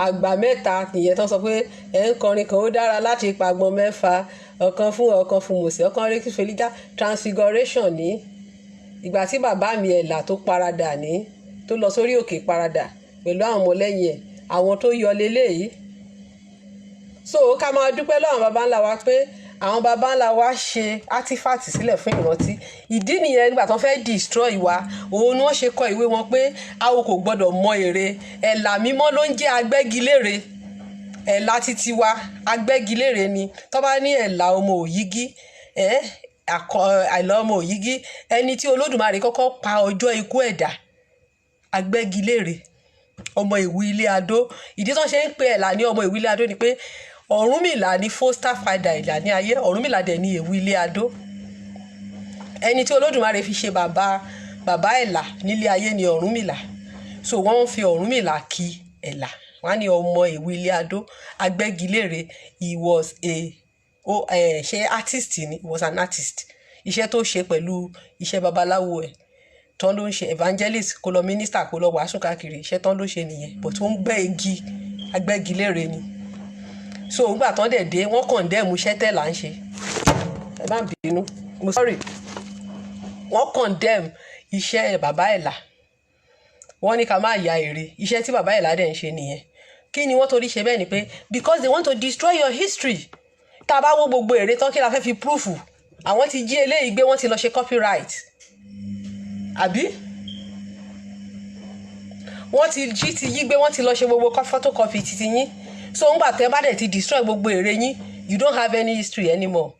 àgbà mẹ́ta nìyẹn tó sọ pé ẹ̀ ń kọrin kan, ó dára láti pàgbọ́n mẹ́fà, ọ̀kan fún, ọ̀kan fún Mòsè, ọ̀kan rí Fèlíjà. Transfiguration ní ìgbà tí bàbá mi Ẹ̀là tó paradà ní, tó lọ sórí òkè paradà pẹ̀lú àwọn ọmọlẹ́yìn ẹ̀, àwọn tó yọ leléyìí. So ká máa dúpẹ́ lọ́wọ́ àwọn baba ńlá wa pé àwọn baba ńlá wa ṣe artifact sílẹ̀ fún ìrántí. Ìdí nìyẹn, nígbà tó fẹ́ destroy wa, òun ni wọ́n ṣe kọ ìwé wọn pé a kò gbọ́dọ̀ mọ ère. Ẹ̀là mímọ́ ló ń jẹ́ agbẹ́gilére. Ẹ̀là títí wa, agbẹ́gilére ni. Tó bá ní Ẹ̀là ọmọ Òyígí, ẹ̀ Ẹ̀là ọmọ Òyígí, ẹni tí Olódùmarè kọ́kọ́ pa ọjọ́ ikú ẹ̀dá, agbẹ́gilére, ọmọ ìwú ilé adó. Ìdí tó ṣe ń pe Ẹ̀là ní ọmọ ìwú ilé adó ni pé Ọ̀rúnmìlà ní foster father Ẹ̀là ní ayé. Ọ̀rúnmìlà dẹ̀ ní ìwú ilé adó. Ẹni tí Olódùmarè fi ṣe bàbá bàbá Ẹ̀là nílé ayé ni Ọ̀rúnmìlà. So wọ́n ń fi Ọ̀rúnmìlà kí Ẹ̀là, wọ́n á ní ọmọ ìwú ilé adó, agbẹ́gilére. He was a ó ẹ̀ ṣe artist ni, he was an artist. Iṣẹ́ tó ṣe pẹ̀lú iṣẹ́ babaláwo ẹ̀ tán ló ń ṣe, evangelist, kó lọ minister, kó lọ wàásù káàkiri, iṣẹ́ tán ló ṣe nìyẹn, but ó ń gbẹ́ igi, agbẹ́gilére ni. So ńgbà tán dẹ̀ dé, wọ́n condemn iṣẹ́ tẹ̀ là ń ṣe. Ẹ má bínú, mo sorry. Wọ́n condemn iṣẹ́ bàbá Ẹ̀là. Wọ́n ní ká má ya ère. Iṣẹ́ tí bàbá Ẹ̀là dẹ̀ ń ṣe nìyẹn. Kí ni wọ́n torí ṣe bẹ́ẹ̀? Ni pé because they want to destroy your history. Tá a bá wo gbogbo ère tán, kí la fẹ́ fi proof? Àwọn ti jí eléyìí gbé, wọ́n ti lọ ṣe copyright, àbí wọ́n ti jí ti yí gbé, wọ́n ti lọ ṣe gbogbo photocopy titi yín. So ńgbà tẹ́ bá dẹ̀ ti destroy gbogbo ère yín, you don't have any history anymore.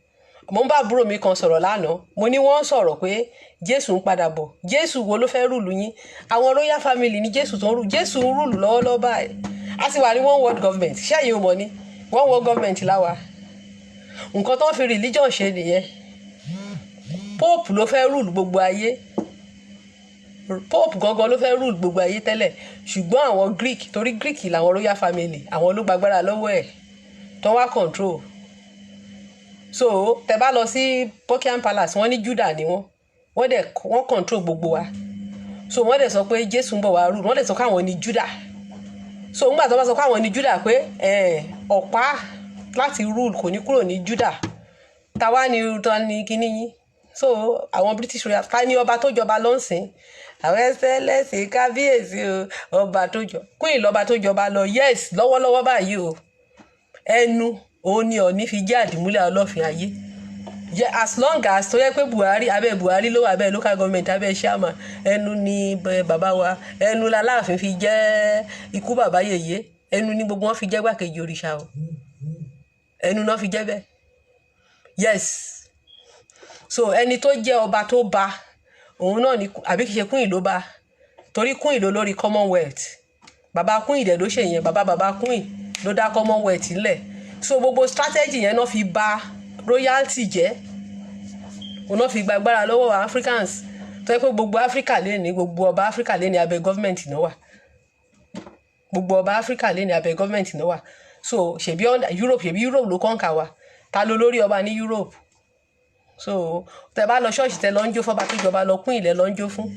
Mo ń bá àbúrò mi kan sọ̀rọ̀ lánàá. Mo ní wọ́n sọ̀rọ̀ pé Jésù ń padà bọ̀. Jésù wo ló fẹ́ rule yín? Àwọn royal family ní Jésù tó ń rule. Jésù ń rule lọ́wọ́lọ́wọ́ báyìí. A ti wà ní one world government. Ṣẹ́yìn ò mọ̀ ní one world government láwa? Nǹkan tó ń fi religion ṣe nìyẹn. Pope ló fẹ́ rule gbogbo ayé. Pope gangan ló fẹ́ rule gbogbo ayé tẹ́lẹ̀, ṣùgbọ́n àwọn Greek, torí Greek làwọn royal family, àwọn ló gbàgbára lọ́wọ́ ẹ̀ tó wá control. So tẹ́ bá lọ sí Buckingham Palace, wọ́n ní Judah ni wọ́n. Wọ́n dẹ̀ wọ́n control gbogbo wa. So wọ́n dẹ̀ sọ pé Jésù ń bọ̀ wá rule. Wọ́n dẹ̀ sọ pé àwọn ní Judah. So ńgbà tó bá sọ pé àwọn ní Judah, pé ọ̀pá láti rule kò ní kúrò ní Judah, táwa ni ta ni kíní yín? So àwọn British royal, ta ni ọba tó jọba ló ń sìn? Àwọn ẹsẹ lẹ́sìn kábíyèsí o. Ọba tó jọ, queen lọ́ba tó jọba lọ. Yes, lọ́wọ́lọ́wọ́ báyìí o, ẹnu òun ni Ọ̀ní fi jẹ́ àdìmúlẹ̀ ọlọ́fin ayé. As long as tó yẹ pé Buhari, abẹ́ Buhari ló wà, abẹ́ local government, abẹ́ chairman, ẹnu ni bàbá wa, ẹnu laláàfin fi jẹ́ ikú bàbá yèyé, ẹnu ni gbogbo wọn fi jẹ́ gbàkejì òrìṣà o. Ẹnu náà fi jẹ́ bẹ́ẹ̀. Yes, so ẹni tó jẹ́ ọba tó ba òun náà ni, àbí kìí ṣe queen ló bá? Torí queen ló lórí Commonwealth. Bàbá queen dẹ̀ ló ṣe yẹn. Bàbá bàbá queen ló dá Commonwealth ńlẹ̀. So gbogbo strategy yẹn náà fi ba royalty jẹ́, òun náà fi gba agbára lọ́wọ́ Africans, tó yẹ pé gbogbo Africa lè ní, gbogbo ọba Africa lè ní, abẹ́ government náà wà. Gbogbo ọba Africa lè ní, abẹ́ government náà wà. So ṣèbí under Europe, ṣèbí Europe ló conquer wa? Ta ló lórí ọba ní Europe? So tẹ bá lọ ṣọ́ọ̀ṣì, tẹ lọ ń jó fọba tó jọba lọ, queen ilẹ̀ lọ ń jó fún.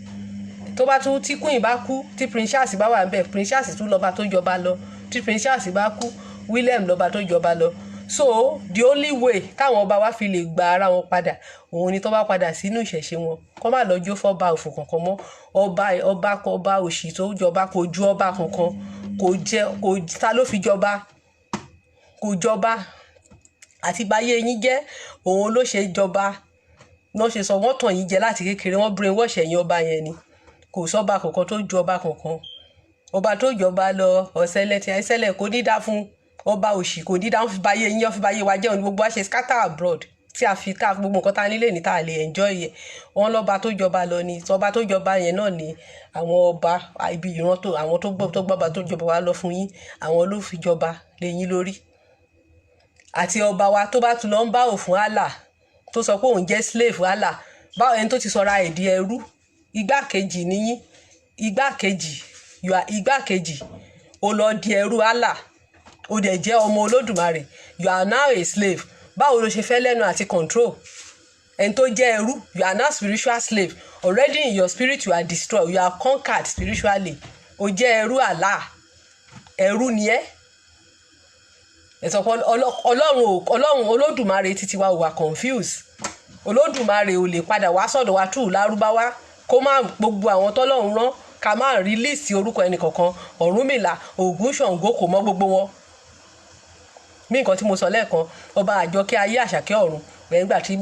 Tó bá tún tí queen bá kú, tí Prince Charles bá wà níbẹ̀, Prince Charles tún lọ́ba tó jọba lọ. Tí Prince Charles bá kú, William lọ́ba tó jọba lọ. So the only way táwọn ọba wa fi lè gba ara wọn padà, òun ni tó bá padà sínú ìṣẹ̀ṣe wọn, kó má lọ jó fọ́ba òfò kankan mọ́. Ọba ọba ọba òṣì tó jọba, kò ju ọba kankan, kò jẹ, kò ta ló fi jọba? Kò jọba. Àti báyé yín jẹ́, òun ló ṣe jọba lọ́ ṣe sọ. Wọ́n tàn yín jẹ láti kékeré, wọ́n brain wash ẹ̀yin ọba yẹn ni. Kò sọ́ba kankan tó ju ọba kankan. Ọba tó jọba lọ, ọ̀sẹ̀lẹ̀ tí ẹsẹ̀lẹ̀ kò ní dá fún ọba òṣì, kò ní dá. Wọ́n fi báyé yín, wọ́n fi báyé wa jẹ́. Òní gbogbo wa ṣe scatter abroad, tí a fi tá gbogbo nǹkan tá a nílé ní tá a lè enjoy yẹ. Wọ́n lọ́ba tó jọba lọ ni. Ọba tó jọba yẹn náà ni àwọn ọba ibi ìran tó àwọn tó gbọ́ tó gbọ́ba tó jọba wa lọ fún yín, àwọn ló fi jọba lé yín lórí. Àti ọba wa tó bá tún lọ ń bá òfin Allah, tó sọ pé òun jẹ́ slave Allah, báwo? Ẹni tó ti sọra èdè ẹrú, igbákejì níyín, igbákejì. You are igbákejì. Ó lọ di ẹrú Allah, ó dẹ̀ jẹ́ ọmọ Olódùmarè. You are now a slave. Báwo ló ṣe fẹ́ lẹ́nu àti control ẹni tó jẹ́ ẹrú? You are now spiritual slave already. In your spirit, you are destroyed, you are conquered spiritually. Ó jẹ́ ẹrú Allah, ẹrú ni ẹ́. Ẹ sọ pé Ọlọ́run, Ọlọ́run Olódùmarè títí wa ò wà confused. Olódùmarè ò lè padà wá sọ̀dọ̀ wa tù lárúbáwá, kó má gbogbo àwọn tọ́lọ́run rán, ká má rí list orúkọ ẹnì kọ̀ọ̀kan. Ọ̀rúnmìlà, Ògún, Ṣàngó, kò mọ gbogbo wọn. Bí nǹkan tí mo sọ lẹ́ẹ̀kan, ọba àjọkẹ́ ayé, àṣàkẹ́ ọ̀run, nígbà tí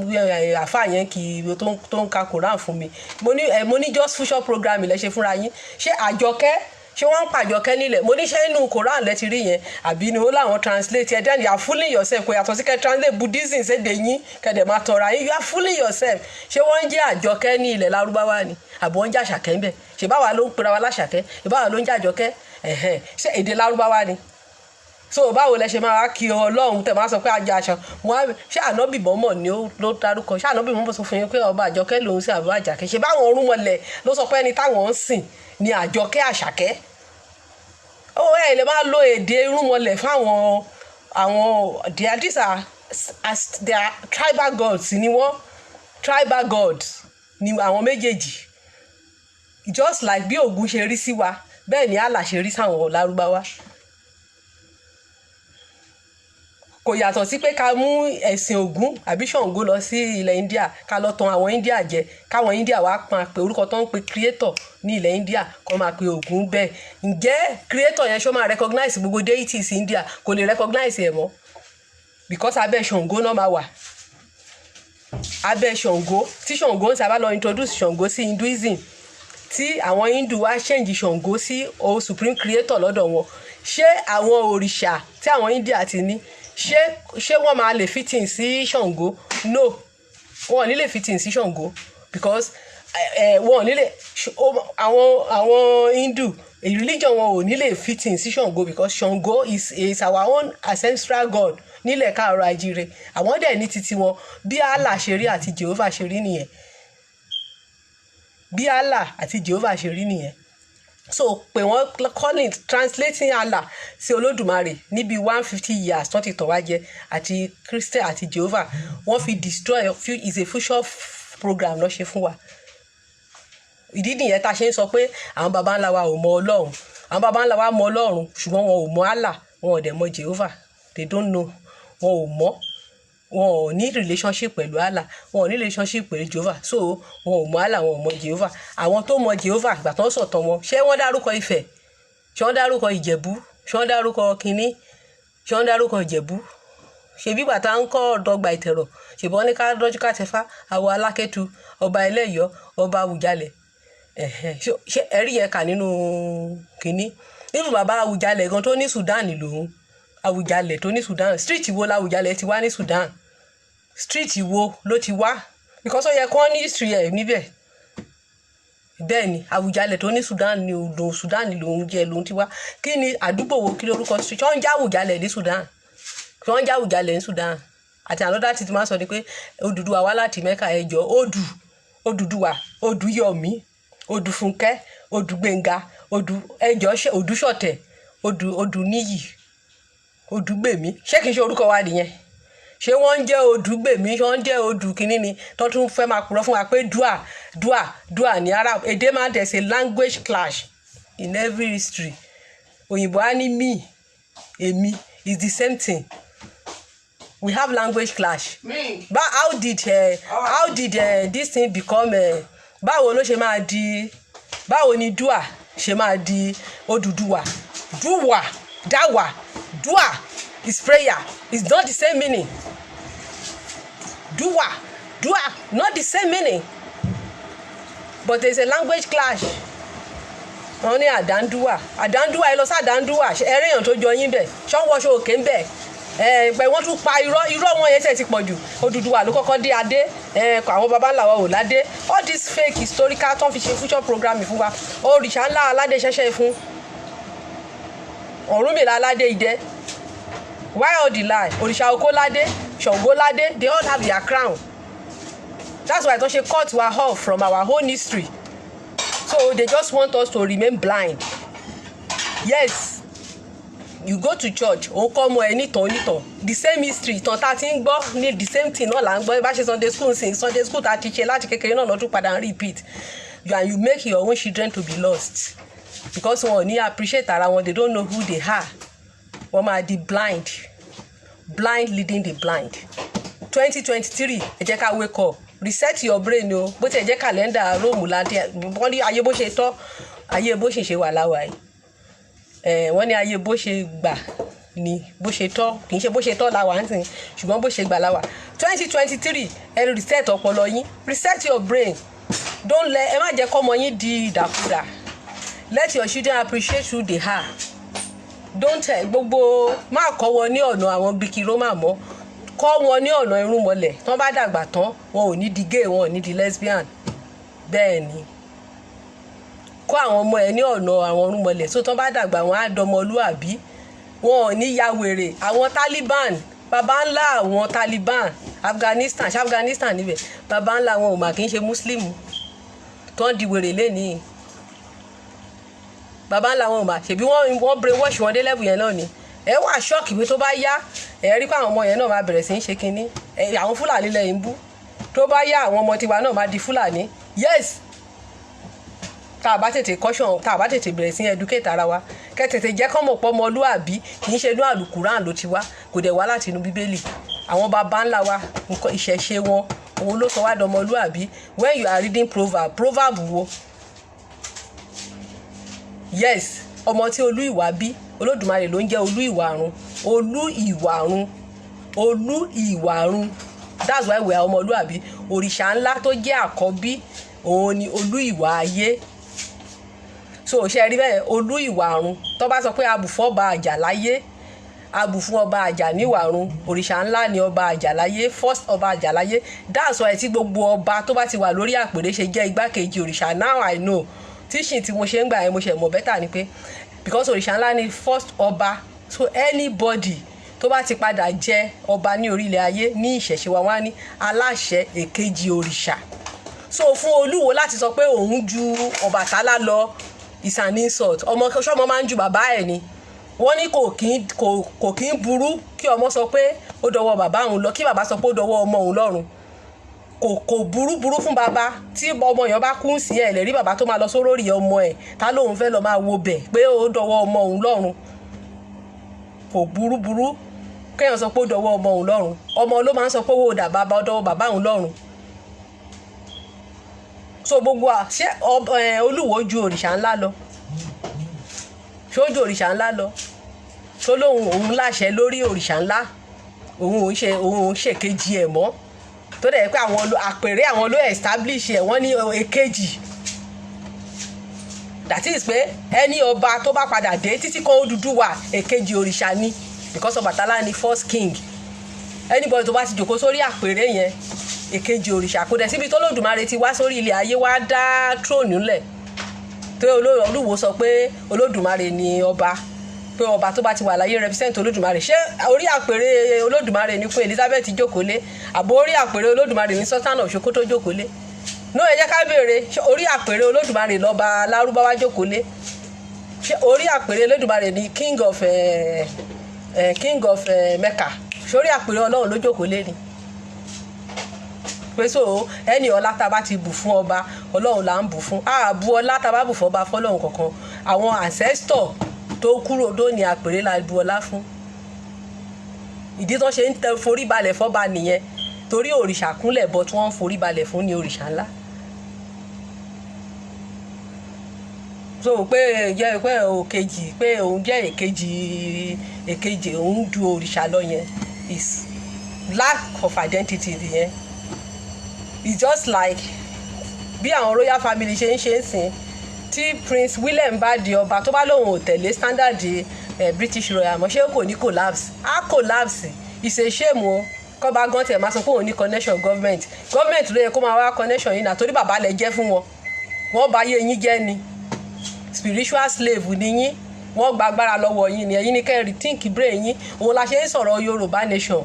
àáfàá yẹn kì í tó ń ka Quran fún mi, mo ní mo ní just future program lẹ ṣe fúnra yín. Ṣé àjọkẹ́, ṣé wọ́n ń pàjọkẹ́ nílẹ̀? Mo ní ṣé inú Quran lẹ ti rí yẹn, àbí ni ó láwọn translate ẹ? Then you are fooling yourself. Kò yàtọ̀ sí kẹ́ translate Buddhism sédè yín, kẹ́dẹ̀ máa tọ̀ra yín. You are fooling yourself. Ṣé wọ́n ń jẹ́ àjọkẹ́ ní ilẹ̀ Lárúbáwá ni, àbí wọ́n ń jẹ́ àṣàkẹ́ ń bẹ̀? Ṣé báwa ló ń pera wa láṣàkẹ́? Ṣé báwa ló ń jẹ́ àjọkẹ́? Ẹ̀hẹ́n, ṣé èdè Lárúbáwá ni? So báwo lẹ ṣe máa wá kí Ọlọ́run tẹ máa sọ pé ajá aṣọ wọn? Ṣé ànábì mọ́mọ́ ni ó ló dárúkọ? Ṣé ànábì mọ́mọ́ sọ fún yín pé ọba àjọkẹ́ lòun sí àbúrò àjàkẹ́? Ṣe báwọn orúnmọlẹ̀ ló sọ pé ẹni táwọn ń sìn ni àjọkẹ́, àṣàkẹ́? Ó ẹ lè máa lo èdè irúnmọlẹ̀ fáwọn àwọn. They are, these are as they are, tribal gods ni wọ́n. Tribal gods ni àwọn méjèèjì. Just like bí Ògún ṣe rí sí wa, bẹ́ẹ̀ ni Allah ṣe rí sáwọn Lárúbáwá. Kò yàtọ̀ sí pé ká mú ẹ̀sìn Ògún àbí Ṣàngó lọ sí ilẹ̀ India, ká lọ tan àwọn India jẹ, káwọn India wá pa pé orúkọ tó ń pe creator ní ilẹ̀ India kó máa pe Ògún bẹ́ẹ̀. Ǹjẹ́ creator yẹn, ṣó máa recognize gbogbo deities India? Kò lè recognize ẹ̀ mọ́, because abẹ́ Ṣàngó náà máa wà, abẹ́ Ṣàngó tí Ṣàngó ń sábà lọ introduce Ṣàngó sí Hinduism, tí àwọn Hindu wá change Ṣàngó sí o supreme creator lọ́dọ̀ wọn. Ṣé àwọn òrìṣà tí àwọn India ti ní, ṣé wọ́n máa lè fit in sí Ṣàngó? No, wọn ò ní lè fit in sí Ṣàngó, because wọn ò ní lè àwọn Hindu religion, wọn ò ní lè fit in sí Ṣàngó, because Ṣàngó is our own ancestral god nílẹ̀ káàárọ̀ ajíire. Àwọn dẹ̀ ní titi wọn. Bí Allah ṣe rí àti Jehovah ṣe rí nìyẹn. Bí Allah àti Jehovah ṣe rí nìyẹn. So pé wọ́n calling, translating Allah sí Olódùmarè níbi 150 years tó ti tọ̀ wá jẹ, àti Christian àti Jehovah, wọ́n fi destroy is a future program lọ́ ṣe fún wa. Ìdí nìyẹn tá a ṣe ń sọ pé àwọn baba ńlá wa ò mọ Ọlọ́run. Àwọn baba ńlá wa mọ Ọlọ́run, ṣùgbọ́n wọn ò mọ Allah, wọn ò dẹ̀ mọ Jehovah. They don't know. Wọn ò mọ̀. Wọn ò ní relationship pẹ̀lú Allah, wọn ò ní relationship pẹ̀lú Jehovah. So wọn ò mọ Allah, wọn ò mọ Jehovah. Àwọn tó mọ Jehovah, ìgbà tó ń sọ̀tàn wọn, ṣé wọ́n dárúkọ Ifẹ̀? Ṣé wọ́n dárúkọ Ìjẹ̀bú? Ṣé wọ́n dárúkọ kínní? Ṣé wọ́n dárúkọ Ìjẹ̀bú? Ṣebí ìgbà tá ń kọ́ ọ̀dọ́gba ìtẹ̀rọ̀, ṣèbọn ní ká dọ́jú ká tẹfá àwọ̀ Alákẹ́tù, ọba Ẹlẹ́yọ̀, ọba Àwùjalẹ̀. Ṣé ẹ̀rí yẹn kà nínú kínní nínú bàbá Àwùjalẹ̀ gan tó ní Sudan lòun? Àwùjalẹ̀ tó ní Sudan, street wo l'Àwùjalẹ̀ ti wá ní Sudan? Street wo ló ti wá? Because ó yẹ kó ní history ẹ̀ níbẹ̀. Bẹ́ẹ̀ ni, Àwùjalẹ̀ tó ní Sudan ni, òun Sudan lòun jẹ́, lòun ti wá. Kí ni àdúgbò wo? Kí lórúkọ street? Wọ́n ń já Àwùjalẹ̀ ní Sudan? Wọ́n ń já Àwùjalẹ̀ ní Sudan? Àti another thing tí máa sọ ni pé Odùduwà wá láti Mẹ́kà. Ẹjọ́, Odù, Odùduwà, Odùyọ̀mí, Odùfúnkẹ́, Odùgbénga, Odù, ẹjọ́, ṣe Odùṣọ̀tẹ̀, Odù, Odùníyì, Odùgbèmí, ṣé kìí ṣe orúkọ wa nìyẹn? Ṣé wọ́n ń jẹ́ Odùgbèmí? Ṣé wọ́n ń jẹ́ Odù kínní ni tó tún fẹ́ máa purọ́ fún wa pé dua, dua, dua ní Arab èdè máa? There's a language clash in every history. Òyìnbó á ní me, èmi is the same thing. We have language clash. Me. But how did this thing become báwo ló ṣe máa di, báwo ni dua ṣe máa di Odùduwà? Dùwà, dáwà, dua is prayer. It's not the same meaning. Dua, dua, not the same meaning, but there is a language clash. Wọ́n ní àdándúwà, àdándúwà. Ẹ lọ sí àdándúwà, ẹrẹ́ èèyàn tó jọ yín bẹ̀, ṣọ́wọ́ṣọ òkè ń bẹ̀ ẹ pé wọ́n tún pa irọ́. Irọ́ wọn yẹn tẹ̀ ti pọ̀ jù. Odùduwà ló kọ́kọ́ dé adé ẹ, àwọn baba ńlá wa ò ládé. All this fake historical tó ń fi ṣe future programming fún wa. Òrìṣà ńlá aládé ṣẹṣẹ fún Ọ̀rúnmìlà, aládé idẹ. Why all the lie? Òrìṣà oko ládé, Ṣàngó ládé. They all have their crown. That's why tó ṣe cut wa off from our own history. So they just want us to remain blind. Yes, you go to church, òun kọ́ ọmọ ẹ nítàn onítàn, the same history, ìtàn tá a ti ń gbọ́ ní, the same thing náà là ń gbọ́. Bá ṣe Sunday school sí, Sunday school tá a ti ṣe láti kékeré náà lọ́dún padà ń repeat you, and you make your own children to be lost, because wọn ò ní appreciate ara wọn. They don't know who they are. Wọ́n máa di blind, blind leading the blind. 2023, ẹ jẹ́ ká wake up. Reset your brain o. Bó tiẹ̀ jẹ́ kàlẹ́ndà Róòmù ládé, wọ́n ní ayé bó ṣe tọ́, ayé bó ṣe ṣe wà láwa yìí ẹ̀. Wọ́n ní ayé bó ṣe gbà ni bó ṣe tọ́, kì í ṣe bó ṣe tọ́ la wà ń sìn, ṣùgbọ́n bó ṣe gbà la wà. 2023, ẹ reset ọpọlọ yín. Reset your brain. Don't let, ẹ má jẹ́ kọ́mọ yín di ìdàkudà. Let your children appreciate who they are. Don't tell gbogbo, má kọ́ wọn ní ọ̀nà àwọn Greek Roman mọ́. Kọ́ wọn ní ọ̀nà irúnmọlẹ̀. Tán bá dàgbà tán, wọn ò ní di gay, wọn ò ní di lesbian. Bẹ́ẹ̀ ni, kọ́ àwọn ọmọ ẹ ní ọ̀nà àwọn irúnmọlẹ̀, so tán bá dàgbà, wọn á dọmọlúàbí, wọn ò ní ya wèrè. Àwọn Taliban, baba ńlá àwọn Taliban, Afghanistan, ṣé Afghanistan níbẹ̀, baba ńlá wọn ò mà kí ń ṣe Muslim tó ń di wèrè lénìí. Baba ńlá wọn ò mà ṣèbí wọ́n brainwash wọn dé level yẹn náà ni. Ẹ wà shock pé tó bá yá, ẹ rí pé àwọn ọmọ yẹn náà máa bẹ̀rẹ̀ sí í ṣe kinní ẹ. Àwọn Fúlàní lẹ́yìn bú, tó bá yá, àwọn ọmọ tiwa náà máa di Fúlàní. Yes, ta ló sọ pé kò possible? Tá a bá tètè caution, tá a bá tètè bẹ̀rẹ̀ sí educate ara wa, kẹ́ tètè jẹ́ kọ́ mọ̀ pé ọmọlúàbí kì í ṣe inú àlùkùrán ló ti wá, kò dẹ̀ wá láti inú Bíbélì. Àwọn baba ńlá wa, nǹkan ìṣẹ̀ṣe wọn, òun ló sọ wá dọmọlúàbí. When you are reading proverb, proverb wo? Yes, ọmọ tí Olú Ìwà bí, Olódùmarè ló ń jẹ́ Olú Ìwàrun, Olú Ìwàrun, Olú Ìwàrun. That's why we are ọmọlúàbí. Òrìṣà ńlá tó jẹ́ àkọ́bí, òun ni Olú Ìwà ayé. So ṣe rí bẹ́ẹ̀, Olú Ìwàrun, tó bá sọ pé abùfọ́ ọba àjàláyé, abùfún ọba àjà níwàrun, òrìṣà ńlá ni ọba àjàláyé, first ọba àjàláyé. That's why tí gbogbo ọba tó bá ti wà lórí àpèrè ṣe jẹ́ igbákejì òrìṣà. Now I know. Teaching tí mo ṣe ń gbà yẹn, mo ṣe mọ̀ better ni pé because òrìṣà ńlá ni first ọba, so anybody tó bá ti padà jẹ ọba ní orílẹ̀ ayé, ní ìṣẹ̀ṣe wa, wá ní aláṣẹ èkejì òrìṣà. So fún Olúwo láti sọ pé òun ju Ọbàtálá lọ is an insult. Ọmọ sọmọ máa ń ju bàbá ẹ̀ ni. Wọ́n ní kò kí ń burú kí ọmọ sọ pé ó dọwọ́ bàbá òun lọ, kí bàbá sọ pé ó dọwọ́ ọmọ òun lọ́rùn. Kò burú burú fún bàbá. Tí ọmọ yẹn bá kú sí, ẹ̀ lè rí bàbá tó máa lọ sórí ọmọ ẹ̀ tá lóun fẹ́ lọ máa wo bẹ̀ pé ó dọwọ́ ọmọ òun lọ́rùn. Kò burú burú kéèyàn sọ pé ó dọwọ́ ọmọ òun lọ́rùn. Ọmọ ló máa ń sọ pé owó dà bàbá, ó dọwọ́ bàbá òun lọ́rùn. So gbogbo à ṣé Olúwo ju òrìṣà ńlá lọ? Ṣó ju òrìṣà ńlá lọ tó lóun òun láṣẹ lórí òrìṣà ńlá, òun òun ṣe òun òun ṣèkejì ẹ̀ mọ́, tó dẹ̀ pé àwọn àpèrè àwọn ló establish ẹ̀, wọ́n ní èkejì? That is pé ẹni ọba tó bá padà dé títí kan Odùduwà, èkejì òrìṣà ni, because Ọbàtálá ni first king. Anybody tó bá ti jòkó sórí àpèrè yẹn, èkejì òrìṣà. Kò dẹ̀ síbi tó Olódùmarè ti wá sórí ilẹ̀ ayé wá dá throne ńlẹ̀ tó Olúwo sọ pé Olódùmarè ni ọba, pé ọba tó bá ti wà láyé represent Olódùmarè. Ṣé orí àpèrè Olódùmarè ni Queen Elizabeth jókòó lé, àbò orí àpèrè Olódùmarè ní Sultan of Sokoto jókòó lé? No, ẹ jẹ́ ká béèrè. Ṣé orí àpèrè Olódùmarè lọ́ba Lárúbáwá jókòó lé? Ṣé orí àpèrè Olódùmarè ni king of Mecca? Ṣé orí àpèrè Ọlọ́run ló jókòó lé ni? Pé so ẹni ọlá tá a bá ti bù fún ọba, Ọlọ́run là ń bù fún. A bu ọlá tá a bá bù fún ọba fọlọ́run kankan. Àwọn ancestor tó kúrò tó ní àpèrè la bu ọlá fún. Ìdí tó ṣe ń tẹ forí balẹ̀ fọ́ba nìyẹn, torí òrìṣà kúnlẹ̀ bọ tí wọ́n ń forí balẹ̀ fún ní òrìṣà ńlá. So pé jẹ́ pé òkejì, pé òun jẹ́ èkejì, èkejì òun ju òrìṣà lọ yẹn is lack of identity nìyẹn. It's just like bí àwọn royal family ṣe ń ṣe ń sìn. Tí Prince William bá di ọba, tó bá lóun ò tẹ̀lé standard British royal mọ́, ṣé kò ní collapse? Á collapse. It's a shame o. Kọ́ba gan tiẹ̀ máa sọ pé òun ní connection government. Government ló yẹ kó máa wá connection yìí náà, torí bàbá lẹ jẹ́ fún wọn. Wọ́n bà ayé yín jẹ́ ni. Spiritual slave ni yín. Wọ́n gba agbára lọ́wọ́ yín ni. Ẹ̀yin ní kẹ́ rethink brain yín. Òun la ṣe ń sọ̀rọ̀ Yorùbá nation.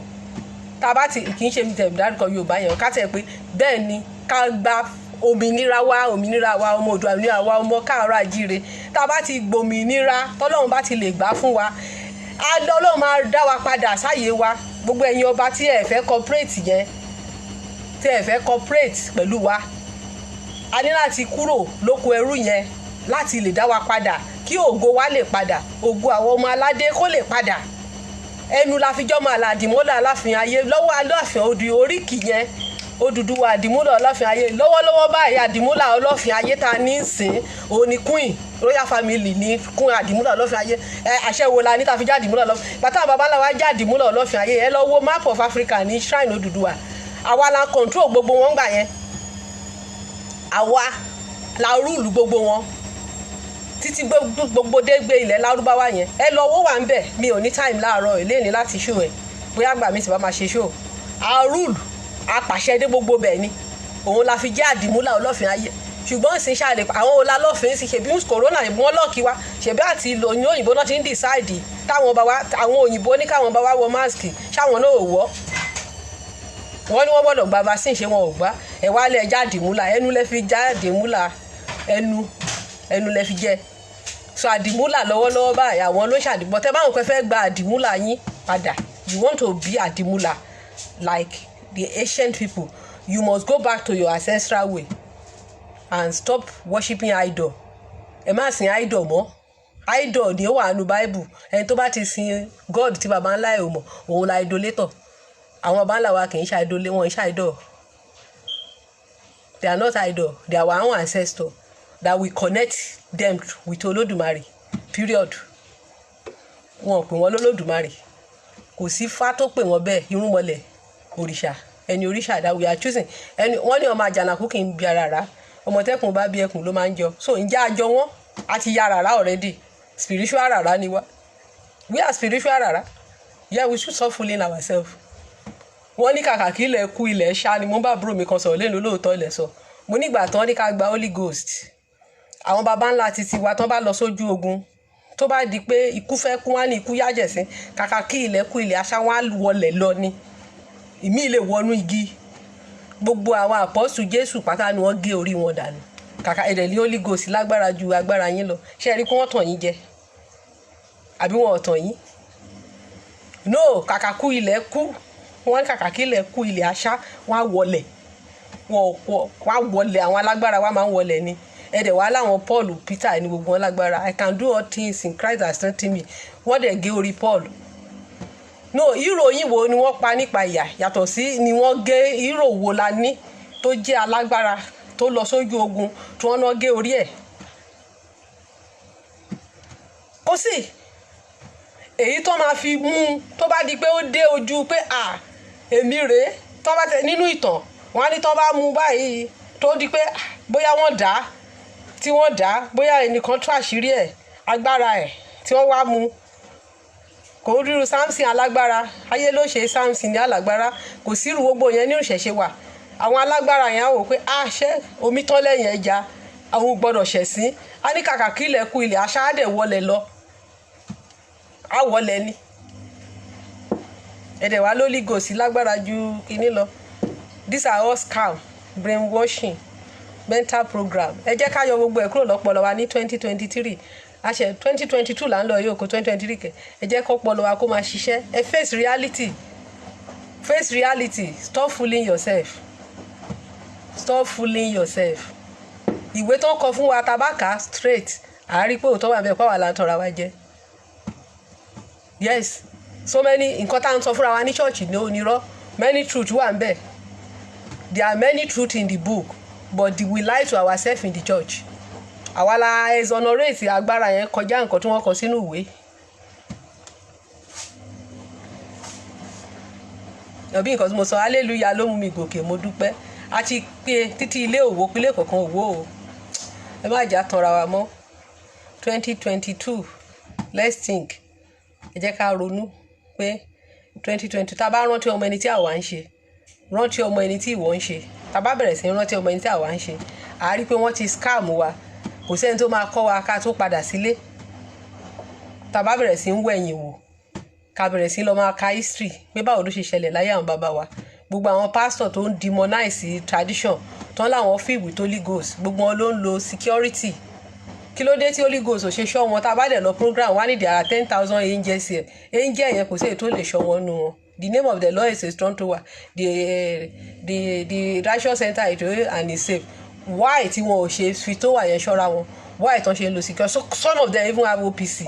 Tá a bá ti kì í ṣe mi tẹ̀ dárúkọ Yorùbá yẹn, ká tẹ̀ pé bẹ́ẹ̀ ni, ká gba òmìnira wa, òmìnira wa, ọmọ Oòduà, òmìnira wa, ọmọ káàárọ̀ àjíire. Tá a bá ti gbòmìnira, tọ́lọ́run bá ti lè gbà fún wa, Ọlọ́run máa dá wa padà sáyé wa. Gbogbo ẹ̀yin ọba tí ẹ fẹ́ cooperate yẹn, tí ẹ fẹ́ cooperate pẹ̀lú wa, a ní láti kúrò lóko ẹrú yẹn láti lè dá wa padà, kí ògo wa lè padà, ògo àwọn ọmọ aládé kó lè padà. Ẹnu la fi jọ́mọ àlàdìmọ́lá aláàfin ayé lọ́wọ́, aláàfin odi oríkì yẹn, Odùduwà, àdìmúlà ọlọ́fin ayé. Lọ́wọ́lọ́wọ́ báyìí, àdìmúlà ọlọ́fin ayé ta ní sìn, òun ni queen. Royal family ní queen àdìmúlà ọlọ́fin ayé. Ẹ àṣẹ wo la ní ta fi já àdìmúlà ọlọ́fin? Bàtà babaláwa já àdìmúlà ọlọ́fin ayé. Ẹ lọ wo map of Africa ní shrine Odùduwà. Àwa la control gbogbo wọn gbà yẹn. Àwa la rule gbogbo wọn títí gbogbo dégbé ilẹ̀ Lárúbáwá yẹn. Ẹ lọ owó wà ń bẹ̀. Mi ò ní time láàárọ̀ ilé ní láti show ẹ̀. Bóyá àgbà mi sì bá máa ṣe show. A rule, a pàṣẹ dé gbogbo bẹ̀ ni. Òun la fi jẹ́ àdìmúlà ọlọ́fin ayé. Ṣùgbọ́n ìsìn ṣàlẹ̀ àwọn ọ̀la lọ́fin sí? Ṣèbí corona wọ́n lock wa, ṣèbí àti òyìnbó òyìnbó náà ti ń decide táwọn bá wa, àwọn òyìnbó ní káwọn bá wa wọ mask, ṣáwọn náà ò wọ́? Wọ́n ní wọ́n gbọ́dọ̀ gba vaccine, ṣé wọn ò gbá? Ẹ̀ wá lẹ̀ já àdìmúlà, ẹnu lẹ fi já àdìmúlà, ẹnu ẹnu lẹ fi jẹ. So àdìmúlà lọ́wọ́lọ́wọ́ báyìí, àwọn ló ṣàdìbọ̀. Tẹ́ báwọn pẹ́ fẹ́ gba àdìmúlà yín padà, you want to be àdìmúlà like the ancient people, you must go back to your ancestral way and stop worshiping idol. Ẹ má sin idol mọ́. Idol ni ó wà nínú Bible. Ẹni tó bá ti sin God tí baba ńlá ẹ̀ ò mọ̀, òun la idolator. Àwọn baba ńlá wa kì í ṣe idol, wọn ì ṣe idol. They are not idol. They are our own ancestor that we connect them with Olódùmarè, period. Wọn ò pè wọ́n lólódùmarè, kò sí fá tó pè wọ́n bẹ́ẹ̀. Irúnmọlẹ̀, òrìṣà, ẹni òrìṣà that we are choosing. Ẹni wọ́n ní ọmọ àjànàkú kì í bí ara rà, ọmọ tẹ́kùn bá bí ẹkùn ló máa ń jọ. So ǹjẹ́ àjọ wọn a ti ya rárá already? Spiritual rárá ni wá. We are spiritual rárá. Yeah, we should stop fooling ourselves. Wọ́n ní kàkà kí ilẹ̀ kú, ilẹ̀ ṣá ni. Mo bá àbúrò mi kan sọ̀rọ̀ lẹ́nu, lóòótọ́ ilẹ̀ sọ. Mo nígbà tán ní ká gba Holy Ghost, àwọn baba ńlá titi wa tán bá lọ sójú ogun, tó bá di pé ikú fẹ́ kú, wá ní ikú yájẹ̀sín, kàkà kí ilẹ̀ kú, ilẹ̀ aṣá, wọn á wọlẹ̀ lọ ni. Ìmí lè wọnú igi. Gbogbo àwọn àpọ́sù Jésù pátá ni wọ́n gé orí wọn dànù. Kàkà ẹ̀rẹ̀ ní Holy Ghost lágbára ju agbára yín lọ. Ṣé ẹ rí pé wọ́n tàn yín jẹ àbí wọn ò tàn yín? No, kàkà kú ilẹ̀ kú, wọ́n ní kàkà kí ilẹ̀ kú, ilẹ̀ aṣá, wọ́n á wọlẹ̀, wọ́n á wọlẹ̀. Àwọn alágbára wa máa ń wọlẹ̀ ni. Ẹ̀dẹ̀ wá láwọn Paul, Peter ní gbogbo wọn lágbára. "I can do all things in Christ that strengthen me." Wọ́n dẹ̀ gé orí Paul. No, ìròyìn wo ni wọ́n pa nípa ìyà yàtọ̀ sí ni wọ́n gé? Hero wo la ní tó jẹ́ alágbára tó lọ sójú ogun tí wọ́n náà gé orí ẹ̀? Kò sí èyí tó máa fi mú un tó bá di pé ó dé ojú pé à èmi rèé. Tó bá tẹ nínú ìtàn, wọn á ní tó bá mú báyìí, tó di pé bóyá wọ́n dá tí wọ́n dá, bóyá ẹnìkan tú àṣírí ẹ̀, agbára ẹ̀ tí wọ́n wá mú. Kò ríru Samson alágbára ayé ló ṣe Samson ní alágbára. Kò sírù gbogbo yẹn ní ìṣẹ̀ṣe wà. Àwọn alágbára yẹn á wò pé a ṣe omi tán lẹ́yìn ẹja, àwọn gbọ́dọ̀ ṣẹ̀sín. Á ní kàkà kí ilẹ̀ kú, ilẹ̀ aṣá, á dẹ̀ wọlé lọ, á wọlé ni. Ẹ̀dẹ̀ wá ló Ghost lágbára ju kinní lọ. These are all scam, brainwashing, mental program. Ẹ jẹ́ ká yọ gbogbo ẹ̀ kúrò lọ́pọlọ wa ní 2023. Àṣẹ 2022 là ń lọ yóò kó 2023 kẹ. Ẹ jẹ́ kó pọlọ wa kó máa ṣiṣẹ́. Ẹ face reality, face reality. Stop fooling yourself, stop fooling yourself. Ìwé tó ń kọ fún wa, tá a bá kà á straight, à á rí pé òótọ́ wà bẹ́ẹ̀, pàwọn là ń tọra wa jẹ. Yes, so many nǹkan tá à ń sọ fúnra wa ní ṣọ́ọ̀ṣì ní onírọ́. Many truth wà ń bẹ̀. There are many truth in the book, but we lie to ourselves in the church. Àwa la exonerate agbára yẹn kọjá nǹkan tí wọ́n kọ sínú ìwé. Ọbí nǹkan tí mo sọ, hallelujah ló mú mi gòkè, mo dúpẹ́. A ti pé títí ilé òwò pílé kọ̀ọ̀kan òwò o. Ẹ má jà tanra wa mọ́. 2022, let's think. Ẹ jẹ́ ká ronú pé 2020, tá a bá rántí ọmọ ẹni tí àwa ń ṣe, rántí ọmọ ẹni tí ìwọ ń ṣe, tá a bá bẹ̀rẹ̀ sí rántí ọmọ ẹni tí àwa ń ṣe, à á rí pé wọ́n ti scam wa. Kò sẹ́ni tó máa kọ́ wa ká tó padà sílé. Tá a bá bẹ̀rẹ̀ sí ń wẹ̀yìn wò, ká bẹ̀rẹ̀ sí lọ máa ka history pé báwo ló ṣe ṣẹlẹ̀ láyé àwọn bàbá wa. Gbogbo àwọn pásítọ̀ tó ń demonize tradition tán láwọn filled with Holy Ghost, gbogbo wọn ló ń lo security. Kí ló dé tí Holy Ghost ò ṣe ṣọ́ wọn? Tá a bá dẹ̀ lọ program wá ní there are 10,000 angels here. Angel yẹn, kò sí èyí tó lè ṣọ́ wọn nù wọn. The name of the Lord is a strong tower, the righteous enter into it and is safe. Why tí wọn ò ṣe fi tó wà yẹn ṣọ́ra wọn? Why tán ṣe ń lo security? So some of them even have OPC.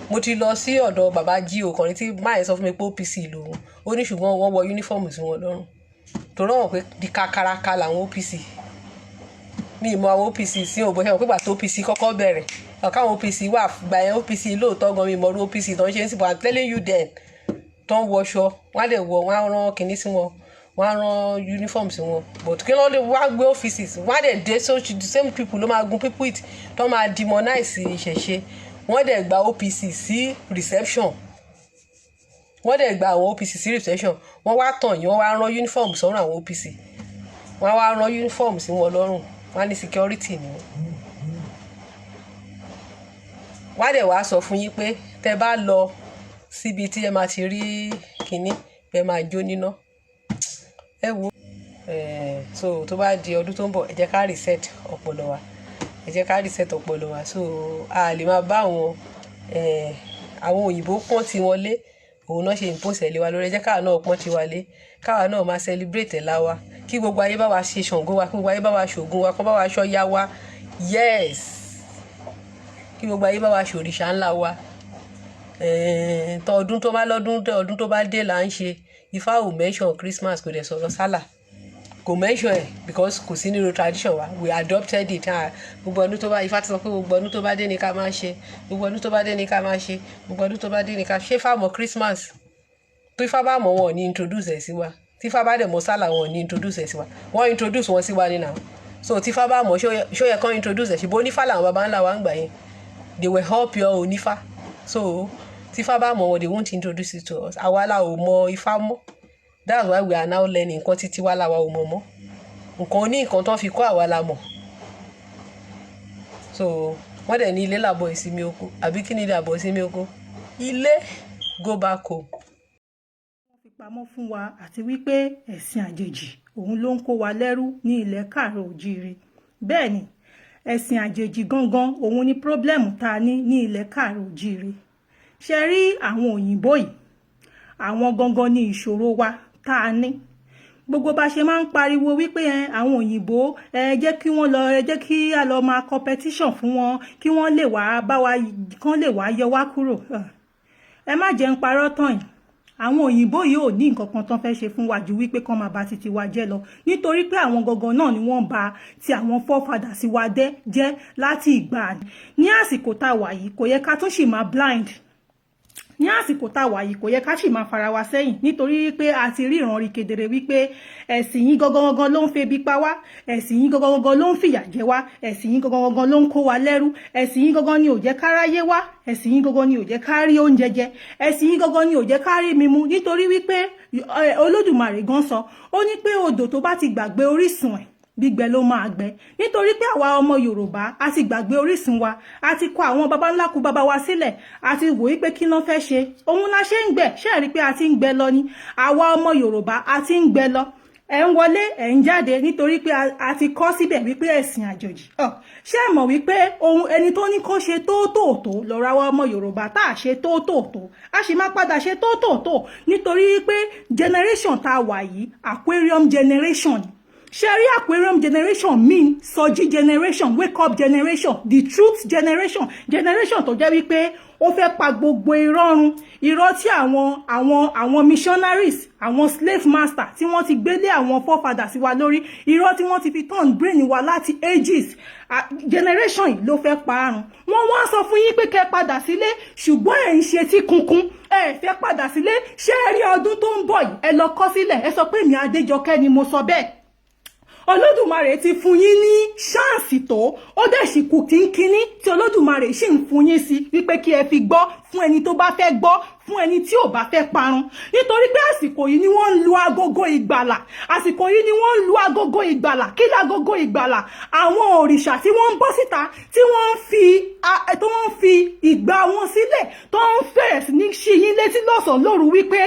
Mo ti lọ sí ọ̀dọ̀ bàbá jí ọkùnrin tí máa yẹn sọ fún mi pé OPC lòun. Ó ní ṣùgbọ́n wọ́n wọ uniform sí wọn lọ́rùn torí wọ́n pé di kakaraka làwọn OPC. Mi ì mọ àwọn OPC sí òbó ṣe wọn pé pàtó OPC kọ́kọ́ bẹ̀rẹ̀ ọ̀ká àwọn OPC wà gbà yẹn. OPC lóòótọ́ gan, mi mọ̀ ọ́rú OPC tó ń ṣe ń sìn, but I'm telling you then, tó ń wọṣọ, wọ́n á dẹ̀ wọ, wọ́n á rán kinní sí wọn, wọ́n á rán uniform sí wọn. But kí ló dé wọ́n á gbé offices, wọ́n á dẹ̀ dé? So the same people ló máa gun pulpit tó máa demonize ìṣẹ̀ṣe. Wọ́n dẹ̀ gba OPC sí reception, wọ́n dẹ̀ gba àwọn OPC sí reception. Wọ́n wá tàn yín, wọ́n wá rán uniform sọ́rùn àwọn OPC, wọ́n wá rán uniform sí wọn lọ́rùn, wọ́n á ní security ni wọ́n. Wọ́n á dẹ̀ wá sọ fún yín pé tẹ́ bá lọ síbi tí ẹ máa ti rí kinní, ẹ máa jó níná. Ẹ wo, so tó bá di ọdún tó ń bọ̀, ẹ jẹ́ ká reset ọpọlọ wa, ẹ jẹ́ ká reset ọpọlọ wa. So a lè máa bá àwọn òyìnbó pọ́n tiwọn lé, òun náà ṣe impose ẹ̀ lé wa lórí. Ẹ jẹ́ káwa náà pọ́n tiwa lé, káwa náà máa celebrate ẹ̀ láwa, kí gbogbo ayé bá wa ṣe Ṣàngó wa, kí gbogbo ayé bá wa ṣògùn wa, kó bá wa ṣọya wa. Yes. Kí gbogbo ayé bá wa ṣòrìṣà ńlá wa. Tọ ọdún tó bá lọ́dún, ọdún tó bá dé là ń ṣe. Ifá ò mention Christmas, kò dẹ̀ sọ̀rọ̀ sálà, kò mention ẹ̀ because kò sí nínú tradition wa. We adopted it. Ah, gbogbo ọdún tó bá, Ifá ti sọ pé gbogbo ọdún tó bá dé ni ká máa ṣe, gbogbo ọdún tó bá dé ni ká máa ṣe, gbogbo ọdún tó bá dé ni ká ṣe. Ifá mọ̀ Christmas? Tó Ifá bá mọ̀, wọn ò ní introduce ẹ̀ sí wa. Tí Ifá bá dẹ̀ mọ̀ sálà, wọn ò ní introduce ẹ̀ sí wa. Wọ́n introduce wọn sí wa ní now. So tí Ifá bá mọ̀, ṣó yẹ kán introduce ẹ̀? Ṣùgbọ́n onífá làwọn baba ńlá wa ń gbà yẹn. They were all pure onífá. So tí Ifá bá mọ̀ wọn, they won't introduce it to us. Àwa la ò mọ̀ Ifá mọ́. That's why we are now learning. Nǹkan títí wa làwa ò mọ̀ mọ́, nǹkan oní nǹkan tó fi kọ́ àwa la mọ̀. So wọ́n dẹ̀ ní ilé làbọ̀ ìsinmi oko, àbí kí ni ilé àbọ̀ ìsinmi oko? Ilé, go back home. Wọ́n fi pamọ́ fún wa àti wípé ẹ̀sìn àjèjì òun ló ń kó wa lẹ́rú ní ilẹ̀ káàárọ̀ òjíire. Bẹ́ẹ̀ ni, ẹ̀sìn àjèjì gangan òun ni problem tá a ní ní ilẹ̀ káàárọ̀ òjíire. Ṣe rí àwọn òyìnbó yìí, àwọn gangan ní ìṣòro wa tá a ní. Gbogbo bá ṣe máa ń pariwo wípé ẹ àwọn òyìnbó, ẹ jẹ́ kí wọ́n lọ, ẹ jẹ́ kí a lọ máa competition fún wọn kí wọ́n lè wá bá wa, kán lè wá yọ wá kúrò. Ẹ má jẹ́ ń parọ́ tán yìí, àwọn òyìnbó yìí ò ní nǹkan kan tán fẹ́ ṣe fún wa ju wípé kán máa bà titi wa jẹ́ lọ, nítorí pé àwọn gangan náà ni wọ́n bà ti àwọn forefathers wa jẹ́ láti ìgbà. Ní àsìkò tá a wà yìí, kò yẹ ká tún sì máa blind. Ní àsìkò tá a wà yìí, kò yẹ ká sì máa fara wa sẹ́yìn, nítorí pé a ti rí ìran rí kedere wípé ẹ̀sìn yín gangan gangan ló ń febi pa wá, ẹ̀sìn yín gangan gangan ló ń fìyà jẹ wá, ẹ̀sìn yín gangan gangan ló ń kó wa lẹ́rú, ẹ̀sìn yín gangan ni ò jẹ́ ká ráyé wá, ẹ̀sìn yín gangan ni ò jẹ́ ká rí oúnjẹ jẹ, ẹ̀sìn yín gangan ni ò jẹ́ ká rí mímu. Nítorí wípé Olódùmarè gan sọ, ó ní pé odò tó bá ti gbàgbé orísun ẹ̀, gbígbẹ ló máa gbẹ. Nítorí pé àwa ọmọ Yorùbá a ti gbàgbé orísun wa, a ti kọ àwọn baba ńlá kú baba wa sílẹ̀, a ti wò wípé kí ló fẹ́ ṣe, òun la ṣe ń gbẹ. Ṣe rí pé a ti ń gbẹ lọ ni? Àwa ọmọ Yorùbá, a ti ń gbẹ lọ. Ẹ̀ ń wọlé, ẹ̀ ń jáde, nítorí pé a ti kọ́ síbẹ̀ wípé ẹ̀sìn àjòjì. Ṣé ẹ mọ̀ wípé ohun ẹni tó ní kó ṣe tóótòótó lọ́rọ̀ àwa ọmọ Yorùbá tá a ṣe tóótòótó, a sì máa padà ṣe tóótòótó, nítorí pé generation tá a wà yìí, aquarium generation. Ṣe rí, aquarium generation mean sọjí generation, wake up generation, the truth generation, generation tó jẹ́ wípé ó fẹ́ pa gbogbo irọ́ run, irọ́ tí àwọn missionaries, àwọn slave master tí wọ́n ti gbélé àwọn forefathers wa lórí, irọ́ tí wọ́n ti fi turn brain wa láti ages. Generation yìí ló fẹ́ parun. Wọ́n wá sọ fún yín pé kẹ́ padà sílé, ṣùgbọ́n ẹ̀ ń ṣe tí kunkun, ẹ fẹ́ padà sílé. Ṣé ẹ rí ọdún tó ń bọ̀ yìí, ẹ lọ kọ sílẹ̀, ẹ sọ pé èmi Adéjọkẹ́ ni mo sọ bẹ́ẹ̀. Olódùmarè ti fún yín ní chance tó, ó dẹ̀ sì kù kínkínní tí Olódùmarè sì ń fún yín sí wípé kí ẹ fi gbọ́, fún ẹni tó bá fẹ́ gbọ́, fún ẹni tí ò bá fẹ́ parun. Nítorí pé àsìkò yìí ni wọ́n ń lu agogo ìgbàlà. Àsìkò yìí ni wọ́n ń lu agogo ìgbàlà. Kí lágogo ìgbàlà? Àwọn òrìṣà tí wọ́n ń bọ́ síta, tí wọ́n ń fi ìgbà wọn sílẹ̀, tó ń fẹ̀rẹ̀ sí ní ṣí yín létí lọ́sàn-án lóru wípé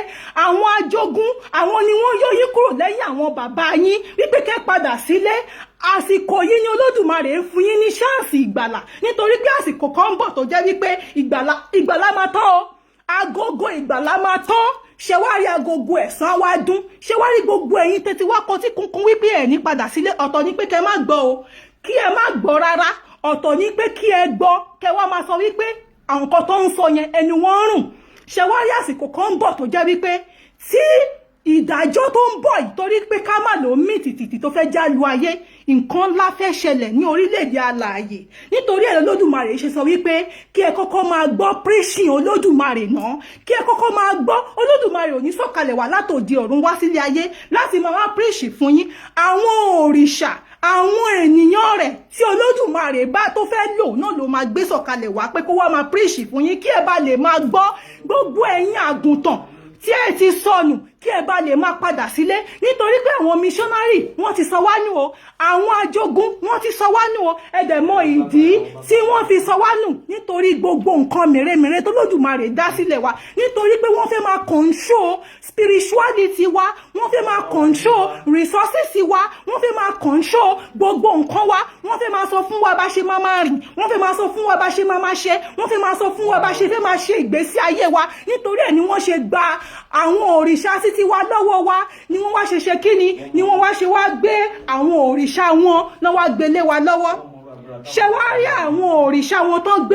àwọn ajogun, àwọn ni wọ́n yọ yín kúrò lẹ́yìn àwọn bàbá yín, wípé kẹ́ padà sílé. Àsìkò yìí ni Olódùmarè ń fún yín ní chance ìgbàlà, nítorí pé àsìkò kan ń bọ̀ tó jẹ́ wípé ìgbàlà máa tán o. Agogo ìgbàlà máa tán. Ṣe wá rí, agogo ẹ̀san wá dún. Ṣe wá rí, gbogbo ẹ̀yin tẹ́tí wá kọtí kunkun wípé ẹ̀ ní padà sílé, ọ̀tọ̀ ní pé kẹ́ má gbọ́ o, kí ẹ má gbọ́ rárá. Ọ̀tọ̀ ní pé kí ẹ gbọ́, kẹ́ wá máa sọ wípé àwọn nǹkan tó ń sọ yẹn, ẹnu wọn ń rùn. Ṣe wá rí, àsìkò kan ń bọ̀ tó jẹ́ wípé tí ìdájọ́ tó ń bọ̀ yìí, torí pé ká má ló mí tìtìtì tó fẹ́ já lu ayé, nǹkan ńlá fẹ́ ṣẹlẹ̀ ní orílẹ̀-èdè alààyè. Nítorí ẹ̀ Olódùmarè ṣe sọ wípé kí ẹ kọ́kọ́ máa gbọ́ preaching Olódùmarè náà, kí ẹ kọ́kọ́ máa gbọ́. Olódùmarè ò ní sọ̀kalẹ̀ wá látòdì ọ̀run wá sílé ayé láti máa wá preach fún yín. Àwọn òrìṣà, àwọn ènìyàn rẹ̀ tí Olódùmarè bá tó fẹ́ lò náà ló máa gbé sọ̀kalẹ̀ wá pé kó wá máa preach fún yín, kí ẹ bá lè máa gbọ́. Gbogbo ẹ̀yin àgùntàn tí ẹ ti sọnù, kí ẹ bá lè máa padà sílé, nítorí pé àwọn missionary, wọ́n ti sọ wá nù o. Àwọn ajogun, wọ́n ti sọ wá nù o. Ẹ dẹ̀ mọ ìdí tí wọ́n fi sọ wá nù, nítorí gbogbo nǹkan mèremère tó Lódùmarè dá sílẹ̀ wa, nítorí pé wọ́n fẹ́ máa control spirituality wa, wọ́n fẹ́ máa control resources wa, wọ́n fẹ́ máa control gbogbo nǹkan wa. Wọ́n fẹ́ máa sọ fún wa bá ṣe máa máa rìn, wọ́n fẹ́ máa sọ fún wa bá ṣe máa máa ṣe, wọ́n fẹ́ máa sọ fún wa bá ṣe fẹ́ máa ṣe ìgbésí ayé wa. Nítorí ẹ̀ ni wọ́n ṣe gba àwọn òrìṣà títí wa lọ́wọ́ wa, ni wọ́n wá ṣe kí ni, ni wọ́n wá ṣe wá gbé àwọn òrìṣà wọn lọ́wọ́, gbélé wa lọ́wọ́. Ṣé wàá rí àwọn òrìṣà wọn tán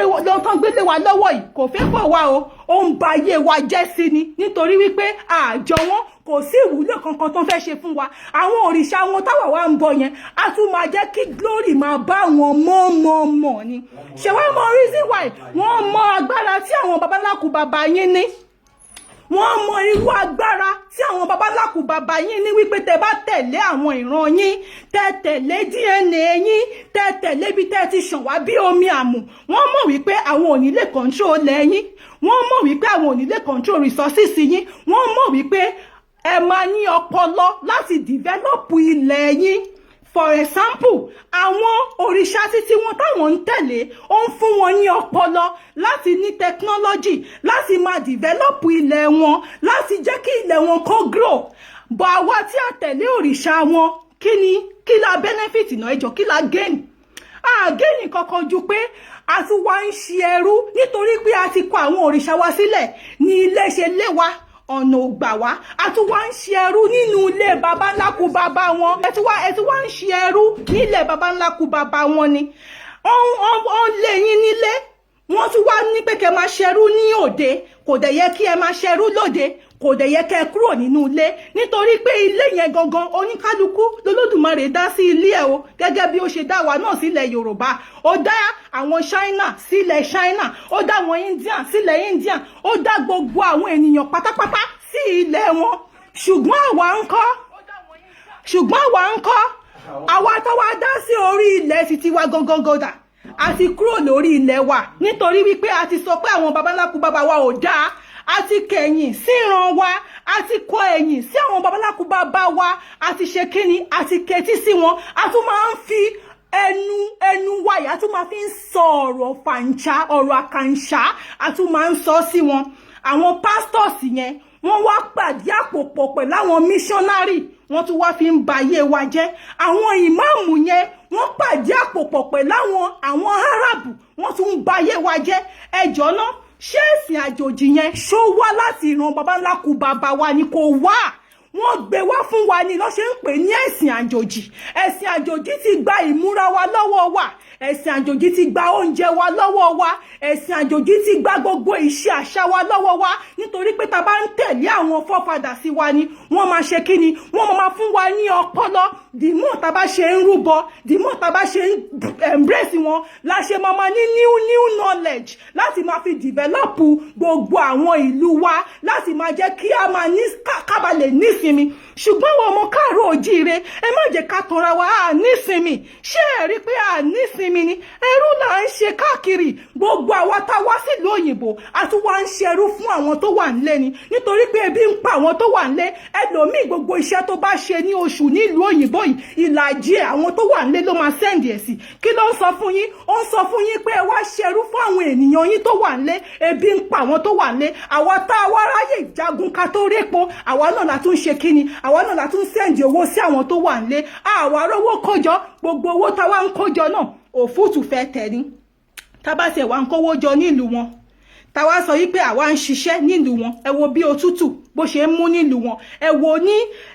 gbé lé wa lọ́wọ́ yìí, kò fẹ́ pọ̀ wá o, ó ń ba ayé wa jẹ́ sí ni, nítorí wípé àjọ wọn kò sí ìwúlò kankan tó fẹ́ ṣe fún wa. Àwọn òrìṣà wọn táwa wá ń bọ yẹn, a tún máa jẹ́ kí glory máa bá wọn mọ́ ni. Ṣé wàá mọ reason why? Wọ́n mọ agbára tí àwọn babaláku bàbá yín ní, wọ́n mọ irú agbára tí àwọn babaláku bàbá yín ní, wípé tẹ bá tẹ̀lé àwọn ìran yín, tẹ tẹ̀lé DNA yín, tẹ tẹ̀lé ibi tẹ ti ṣàn wá bí omi àmù, wọ́n mọ̀ wípé àwọn ò ní lè control lẹ́yìn. Wọ́n mọ̀ wípé àwọn ò ní lè control resources yín. Wọ́n mọ̀ wípé ẹ máa ní ọpọlọ láti develop ilẹ̀ yín. For example, àwọn òrìṣà títí wọn táwọn ń tẹ̀lé, ó ń fún wọn ní ọpọlọ láti ní technology láti máa develop ilẹ̀ wọn, láti jẹ́ kí ilẹ̀ wọn kó grow. But àwa tí a tẹ̀lé òrìṣà wọn, kí ni kí la benefit náà? Ẹjọ́, kí la gain? A gain kankan ju pé a tún wá ń ṣe ẹrú, nítorí pé a ti kọ àwọn òrìṣà wa sílẹ̀ ní ilé ṣe lé wa, ọ̀nà ò gbà wá. A tún wá ń ṣe ẹrú nínú ilé baba ńlá kú baba wọn. Ẹ tún wá ń ṣe ẹrú nílé baba ńlá kú baba wọn ni. Wọ́n lé yín nílé, wọ́n tún wá ní pé kẹ́ máa ṣẹrú ní òde. Kò dẹ̀ yẹ kí ẹ máa ṣẹrú lóde, kò dẹ̀ yẹ kẹ́ ẹ kúrò nínú ilé, nítorí pé ilé yẹn gangan, oníkálukú lolódùmarè dá sí ilé ẹ̀ o, gẹ́gẹ́ bí ó ṣe dá wa náà sílẹ̀ Yorùbá. Ó dá àwọn China sílẹ̀ China, ó dá àwọn Indian sílẹ̀ Indian, ó dá gbogbo àwọn ènìyàn pátápátá sí ilẹ̀ wọn. Ṣùgbọ́n àwa ń kọ́? Ṣùgbọ́n àwa ń kọ́? Àwa tó wá dá sí orí ilẹ̀ títí wa gangan gòdà, a ti kúrò lórí ilẹ̀ wa, nítorí wípé a ti sọ pé àwọn babaláku bàbá wa ò dáa. A ti kẹ̀yìn síran wa, a ti kọ ẹ̀yìn sí àwọn babaláku bàbá wa. A ti ṣe kíni? A ti kẹtí sí wọn. A tún máa ń fi ẹnu wa yìí, a tún máa fi ń sọ ọ̀rọ̀ fàǹṣà, ọ̀rọ̀ àkànṣá, a tún máa ń sọ sí wọn. Àwọn pastors yẹn, wọ́n wá pàdé àpò pọ̀ pẹ̀lú àwọn missionary, wọ́n tún wá fi ń ba ayé wa jẹ́. Àwọn ìmáàmù yẹn, wọ́n pàdé àpò pọ̀ pẹ̀lú àwọn Arab, wọ́n tún ń ba ayé wa jẹ́. Ẹjọ́ náà, ṣé ẹ̀sìn àjòjì yẹn, ṣó wá láti ìran baba ńlá kú bàbá wa ni? Kò wá. Wọ́n gbé wá fún wa ni lọ́ ṣe ń pè ní ẹ̀sìn àjòjì. Ẹ̀sìn àjòjì ti gba ìmúra wa lọ́wọ́ wa, ẹ̀sìn àjòjì ti gba oúnjẹ wa lọ́wọ́ wa, ẹ̀sìn àjòjì ti gba gbogbo ìṣe àṣà wa lọ́wọ́ wa, nítorí pé ta bá ń tẹ̀lé àwọn forefathers sí wa ni, wọ́n máa ṣe kí ni? Wọ́n máa fún wa ní ọpọlọ. The more ta bá ṣe ń rúbọ, the more ta bá ṣe ń embrace wọn, la ṣe máa ní new new knowledge láti máa fi develop gbogbo àwọn ìlú wa, láti máa jẹ́ kí a máa ní kábàlẹ̀ nísinmi. Ṣùgbọ́n àwọn ọmọ káàárọ̀ òjíire, ẹ má jẹ́ ká tanra wa, à nísinmi. Ṣé ẹ rí pé à nísinmi ni? Ẹrú là ń ṣe káàkiri. Gbogbo àwa tá a wá sílùú òyìnbó, a tún wá ń ṣerú fún àwọn tó wà nílé ni, nítorí pé ebi ń pa àwọn tó wà nílé. Ẹlòmíì, gbogbo iṣẹ́ tó bá ṣe ní oṣù nílùú òyìnbó yìí, ìlàjì ẹ̀, àwọn tó wà nílé ló máa send ẹ̀ sí. Kí ló ń sọ fún yín? Ó ń sọ fún yín pé ẹ wá ṣerú fún àwọn ènìyàn yín tó wà nílé. Ebi ń pa àwọn tó wà nílé. Àwa tá a wá ráyè jagun ká tó répo, àwa náà la tún ṣe kíni? Àwa náà la tún send owó sí àwọn tó wà nílé. Àwa rówó kójọ. Gbogbo owó táwa ń kójọ náà, òfútù fẹ́ tẹ̀ ní. Tá bá tiẹ̀ wá ń kówó jọ nílùú wọn, táwa sọ wípé àwa ń ṣiṣẹ́ nílùú wọn, ẹ wo bí òtútù bó ṣe ń mú nílùú wọn. Ẹ wo ní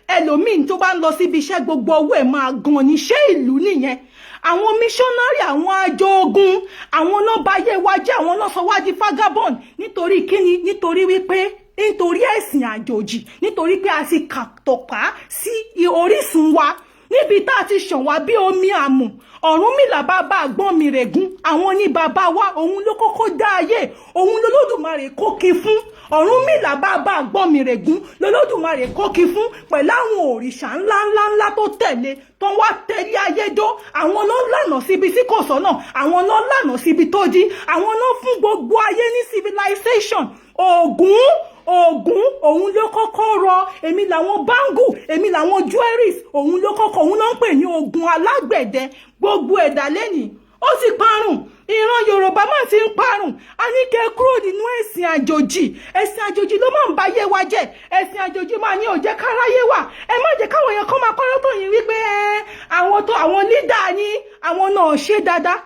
ẹlòmíín tó bá ń lọ síbi iṣẹ́, gbogbo owó ẹ̀ máa gan ní. Ṣé ìlú nìyẹn? Àwọn missionary, àwọn ajogun, àwọn náà bá yé wa jẹ́, àwọn náà sọ wá di vagabond. Nítorí kíni? Nítorí wípé nítorí ẹ̀sìn àjòjì, nítorí pé a ti kàtọ̀pá sí orísun wa níbi tá a ti ṣàn wá bí omi àmù. Ọ̀rúnmìlà bàbá àgbọ̀n mi règún, àwọn ní bàbá wa, òun ló kọ́kọ́ dá ayé, òun lolódùmarè kókí fún. Ọ̀rúnmìlà bàbá àgbọ̀n mi règún lolódùmarè kókí fún, pẹ̀lú àwọn òrìṣà ńlá ńlá ńlá tó tẹ̀lé, tó wá tẹ̀lé ayé dó. Àwọn ló lànà síbi tí kò sọ́nà, àwọn ló lànà síbi tó dí, àwọn ló fún gbogbo ayé ní civilization. Ògún, Ògún, òun ló kọ́kọ́ rọ èmi làwọn bangle, èmi làwọn jewelries. Òun ló kọ́kọ́, òun ló ń pè ní Ògún alágbẹ̀dẹ. Gbogbo ẹ̀dá lẹ́nìí, ó ti parun. Ìran Yorùbá máa ti ń parun. A ní kẹ́ kúrò nínú ẹ̀sìn àjòjì. Ẹ̀sìn àjòjì ló máa ń bayé wa jẹ́. Ẹ̀sìn àjòjì máa ní ò jẹ́ káráyé wà. Ẹ má jẹ́ káwọn èèyàn kan máa kọ́ tó yín wípé àwọn tó àwọn leader yín, àwọn náà ṣe dáadáa.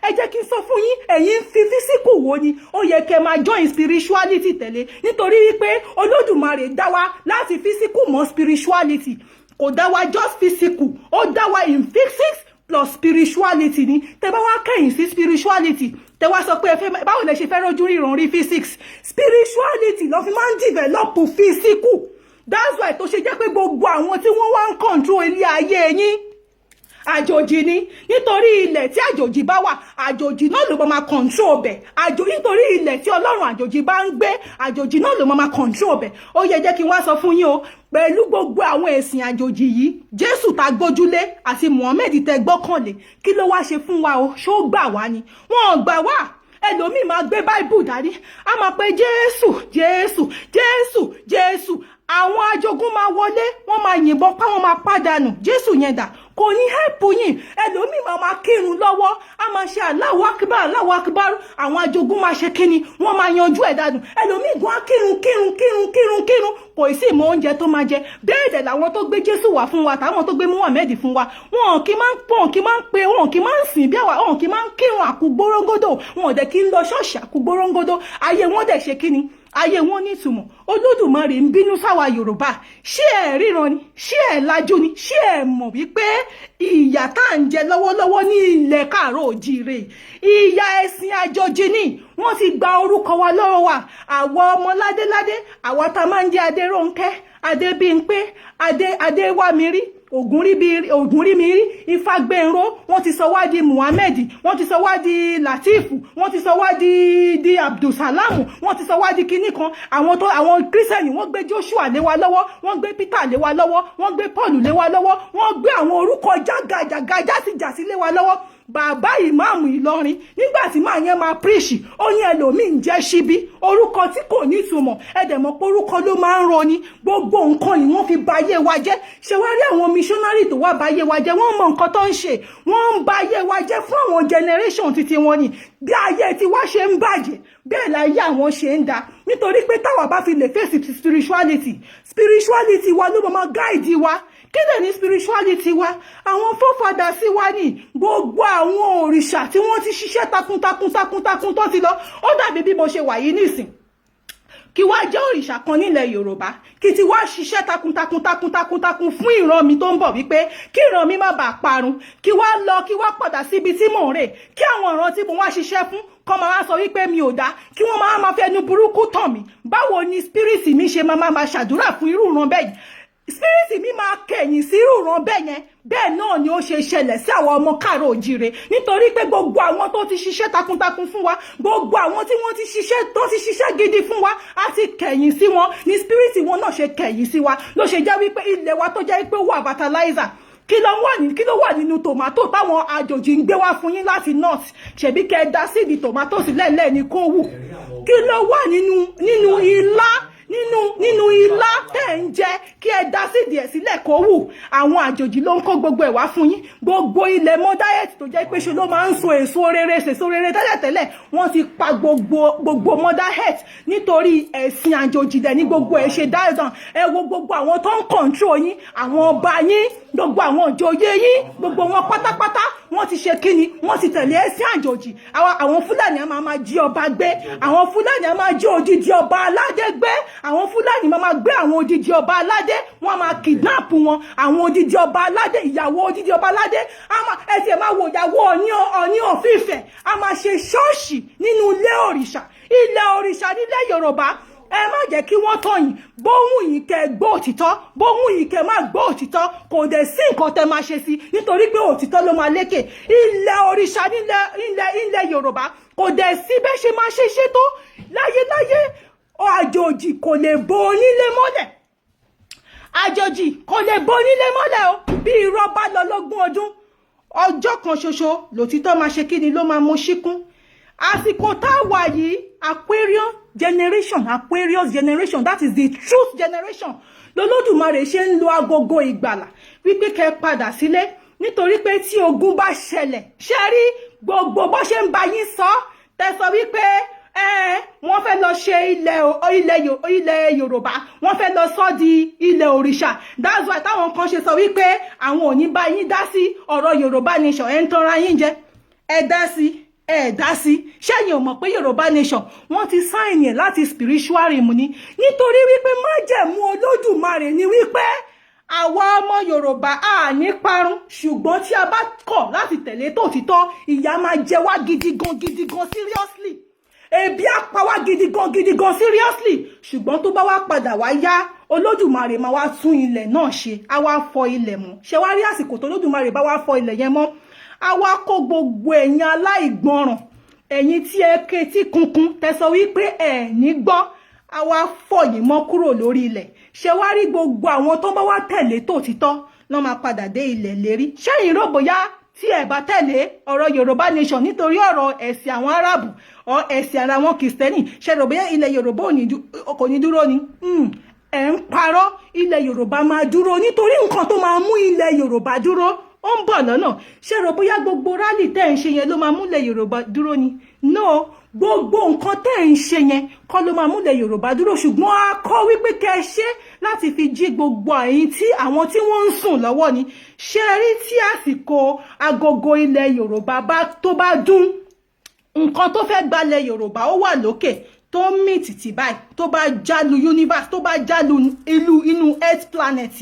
Ẹ jẹ́ kí n sọ fún yín, ẹ̀yin ń fi physical wo ni ó yẹ kẹ́ máa join spirituality tẹ̀lé, nítorí wípé Olódùmarè dá wa láti physical mọ́ spirituality. Kò dá wa just physical, ó dá wa in physics. plus spirituality ni. Tẹ bá wá kẹ̀yìn sí spirituality, tẹ wá sọ pé ẹ fẹ́, báwo lẹ ṣe fẹ́ rójú ríran rí physics? Spirituality ló fi máa ń develop physical. That's why tó ṣe jẹ́ pé gbogbo àwọn tí wọ́n wá ń control ilé ayé yín, àjòjì ni. Nítorí ilẹ̀ tí àjòjì bá wà, àjòjì náà ló máa control bẹ̀. Nítorí ilẹ̀ tí ọlọ́run àjòjì bá ń gbé, àjòjì náà ló máa control bẹ̀. Ó yẹ jẹ́ kí n wá sọ fún yín o, pẹ̀lú gbogbo àwọn ẹ̀sìn àjòjì yìí, Jésù tá gbójúlé àti Muhammed tẹ gbọ́kànlé, kí ló wá ṣe fún wa o? Ṣó gbà wá ni? Wọn ò gbà wá. Ẹlòmíì máa gbé Báíbù dání, a máa pe Jésù, Jésù, Jésù, Jésù. Àwọn ajogun máa wọlé, wọ́n máa yìnbọn pa, wọ́n máa pàdánù. Jésù yẹn dà? Kò ní help yín. Ẹlòmíì máa kírun lọ́wọ́, a máa ṣe Allahu Akbar, Allahu Akbar, àwọn ajogun máa ṣe kíni? Wọ́n máa yanjú ẹ̀ dànù. Ẹlòmíì gan á kírun, kírun, kírun, kírun, kírun, kò sí mọ oúnjẹ tó máa jẹ. Bẹ́ẹ̀ dẹ̀ làwọn tó gbé Jésù wá fún wa, táwọn tó gbé Muhammed fún wa, wọn kì í máa ń pọ̀, kì í máa ń pe, wọn kì í máa ń sìn bí àwa, wọn kì í máa ń kírun àkúgbóróngódò, wọn ò dẹ̀ kí ń lọ ṣọ́ọ̀ṣì àkúgbóróngódò. Ayé wọn dẹ̀ ṣe kíni? Ayé wọn nítumọ̀. Olódùmarè ń bínú sáwa Yorùbá. Ṣé ẹ ríran ni? Ṣé ẹ lajú ni? Ṣé ẹ mọ̀ wípé ìyà tá à ń jẹ lọ́wọ́lọ́wọ́ ní ilẹ̀ káàárọ̀ òjíire, ìyà ẹ̀sìn àjòjì ni? Wọ́n ti gba orúkọ wa lọ́wọ́ wa. Àwa ọmọ ládéládé, àwa tá a máa ń jẹ́ Adérónkẹ́, Adébímpé, Adé, Adéwámirí, Ògúnrímirí, Ifágbénró, wọ́n ti sọ wá di Muhammed, wọ́n ti sọ wá di Latifu, wọ́n ti sọ wá di Abdulsalam, wọ́n ti sọ wá di kinní kan. Àwọn tó àwọn Kírísítẹ̀nì, wọ́n gbé Joshua lé wa lọ́wọ́, wọ́n gbé Peter lé wa lọ́wọ́, wọ́n gbé Paul lé wa lọ́wọ́, wọ́n gbé àwọn orúkọ jágajàga jásìjàsí lé wa lọ́wọ́. Bàbá ìmáàmù Ìlọrin, nígbà tí màá yẹn máa preach, ó ní ẹlòmíì ń jẹ́ síbí, orúkọ tí kò ní ìtumọ̀. Ẹ dẹ̀ mọ̀ pé orúkọ ló máa ń roni. Gbogbo nǹkan yìí, wọ́n fi ba ayé wa jẹ́. Ṣé wá rí àwọn missionary tó wá ba ayé wa jẹ́? Wọ́n mọ nǹkan tó ń ṣe. Wọ́n ń ba ayé wa jẹ́ fún àwọn generation títí wọn ni. Bí ayé tiwa ṣe ń bàjẹ́, bẹ́ẹ̀ láyé àwọn ṣe ń da, nítorí pé táwa bá fi lè face spirituality, spirituality wa ló máa guide wa. Kí lè ní spirituality wa? Àwọn forefathers sí wa ní gbogbo àwọn òrìṣà tí wọ́n ti ṣiṣẹ́ takuntakun, takuntakun tó ti lọ. Ó dàbí bí mo ṣe wà yìí nísìn, kí wá jẹ́ òrìṣà kan nílẹ̀ Yorùbá, kí ti wá ṣiṣẹ́ takuntakun, takuntakun, takun fún ìran mi tó ń bọ̀, wípé kí ìran mi má bàa parun, kí wá lọ, kí wá padà síbi tí mò ń rè, kí àwọn ìran tí mo wá ṣiṣẹ́ fún kọ́ máa wá sọ wípé mi ò dá, kí wọ́n máa fẹnu burúkú tàn mí. Báwo ni spirit mi ṣe máa ṣàdúrà fún irú ìran bẹ́ẹ̀? Spirit mi máa kẹ̀yìn sí irú ìran bẹ́ẹ̀ yẹn. Bẹ́ẹ̀ náà ni ó ṣe ṣẹlẹ̀ sí àwọn ọmọ káàró òjìrè, nítorí pé gbogbo àwọn tó ti ṣiṣẹ́ takuntakun fún wa, gbogbo àwọn tí wọ́n ti ṣiṣẹ́, tó ti ṣiṣẹ́ gidi fún wa, á ti kẹ̀yìn sí wọn, ní spirit wọn náà ṣe kẹ̀yìn sí wa. Ló ṣe jẹ́ wípé ilẹ̀ wa tó jẹ́ wípé wà fertilizer, kí ló wà nínú tòmátò táwọn àjòjì ń gbé wá fún yín láti north? Ṣebí kẹ́ ẹ dá seed tòmátò sílẹ̀ lẹ́ẹ̀ ní kó wù. Kí ló wà nínú ilá tẹ̀ ń jẹ? Kí ẹ dá seed ẹ̀ sílẹ̀ kó wù. Àwọn àjòjì ló ń kó gbogbo ẹ̀ wá fún yín. Gbogbo ilẹ̀ mother tó jẹ́ pé ṣe ló máa ń so èso rere, sèso rere tẹ́lẹ̀tẹ́lẹ̀, wọ́n ti pa gbogbo mother earth nítorí ẹ̀sìn àjòjì. Dẹ̀ ní gbogbo ẹ̀ ṣe dáìsàn. Ẹ wo gbogbo àwọn tó ń control yín, àwọn ọba yín, gbogbo àwọn ìjòyè yín, gbogbo wọn pátápátá, wọ́n ti ṣe kíni? Wọ́n ti tẹ̀lé ẹ̀sìn àjòjì. Àwọn Fúlàní á máa jí ọba gbé, àwọn Fúlàní á máa jí odidi ọba aládé gbé, àwọn Fúlàní máa gbé àwọn odidi ọba aládé, wọ́n máa kidnap wọn. Àwọn odidi ọba aládé, ìyàwó odidi ọba aládé, ẹ tiẹ̀ máa wo ìyàwó Ọọ̀ni of Ifẹ̀, a máa ṣe ṣọ́ọ̀ṣì nínú ilé òrìṣà, ilẹ̀ òrìṣà nílẹ̀ Yorùbá. Ẹ má jẹ́ kí wọ́n tàn yín. Bóhùn yìí kẹ́ gbọ́ òtítọ́, bóhùn yìí kẹ́ má gbọ́ òtítọ́, kò dẹ̀ sí nǹkan tẹ́ máa ṣe sí, nítorí pé òtítọ́ ló máa lékè. Ilẹ̀ òrìṣà nílẹ̀ Yorùbá, kò dẹ̀ sí bẹ́ẹ̀ ṣe máa ṣe ṣe tó láyéláyé, àjòjì kò lè bo onílé mọ́lẹ̀. Àjòjì kò lè bo onílé mọ́lẹ̀ o. Bí irọ́ bá lọ lógún ọdún, ọjọ́ kan ṣoṣo lòtítọ́ máa ṣe kí ni? Ló máa mú síkún. Àsìkò tá a wà yìí, Aquarius generation, Aquarius generation, that is the truth generation, lolódùmarè ṣe ń lo agogo ìgbàlà wípé kẹ́ padà sílé, nítorí pé tí ogun bá ṣẹlẹ̀, ṣe rí gbogbo bó ṣe ń bá yín sọ, tẹ́ sọ wípé wọ́n fẹ́ lọ ṣe ilẹ̀ Yorùbá, wọ́n fẹ́ lọ sọ di ilẹ̀ òrìṣà. That's why táwọn kan ṣe sọ wípé àwọn ò ní bá yín dá sí ọ̀rọ̀ Yorùbá nation. Ẹ̀ ń tanra yín jẹ. Ẹ dá sí, ẹ dá sí. Ṣẹ́yìn ò mọ̀ pé Yorùbá nation, wọ́n ti sign ẹ̀ láti spiritual realm ni? Nítorí wípé májẹ̀mú Olódùmarè ni wípé Àwa ọmọ Yorùbá a ní parun, ṣùgbọ́n tí a bá kọ̀ láti tẹ̀lé tòtítọ́, ìyà máa jẹ wá gidi gan gidi gan, seriously. Ebi á pa wá gidi gan gidi gan, seriously. Ṣùgbọ́n tó bá wá padà wá yá, Olódùmarè máa wá tún ilẹ̀ náà ṣe, á wá fọ ilẹ̀ mọ́. Ṣe wá rí àsìkò tó Olódùmarè bá wá fọ ilẹ̀ yẹn mọ́, á wá kó gbogbo ẹ̀yin aláìgbọràn, ẹ̀yin tí ẹ ketí kunkun, tẹ sọ wípé ẹ̀ ní gbọ́, á wá fọ̀ yín mọ́ kúrò lórí ilẹ̀. Ṣe wá rí gbogbo àwọn tó bá wá tẹ̀lé tòtítọ́ lọ́ máa padà dé ilẹ̀ lérí. Ṣẹ́yìn rò bóyá tí ẹ bá tẹ̀lé ọ̀rọ̀ Yorùbá Nation nítorí ọ̀rọ̀ ẹ̀sìn àwọn Arábù ọ ẹ̀sìn ara wọn Kìrìsìtẹ́nì, ṣe rò bóyá ilẹ̀ Yorùbá kò ní dúró ni? Ẹ̀ ń parọ́. Ilẹ̀ Yorùbá máa dúró, nítorí nǹkan tó máa mú ilẹ̀ Yorùbá dúró, ó ń bọ̀ lọ́nà. Ṣé rò bóyá gbogbo rally tẹ́ ń ṣe yẹn ló máa múlẹ̀ Yorùbá dúró ni? No, gbogbo nǹkan tẹ́ ń ṣe yẹn kọ́ ló máa múlẹ̀ Yorùbá dúró, ṣùgbọ́n a kọ́ wípé kẹ́ ẹ ṣe láti fi jí gbogbo àyín tí àwọn tí wọ́n ń sùn lọ́wọ́ ni. Ṣé rí tí àsìkò agogo ilẹ̀ Yorùbá bá tó bá dún, nǹkan tó fẹ́ gbalẹ̀ Yorùbá, ó wà lókè tó ń mì tìtì báyìí, tó bá jálu universe, tó bá jálu ìlú inú earth planet,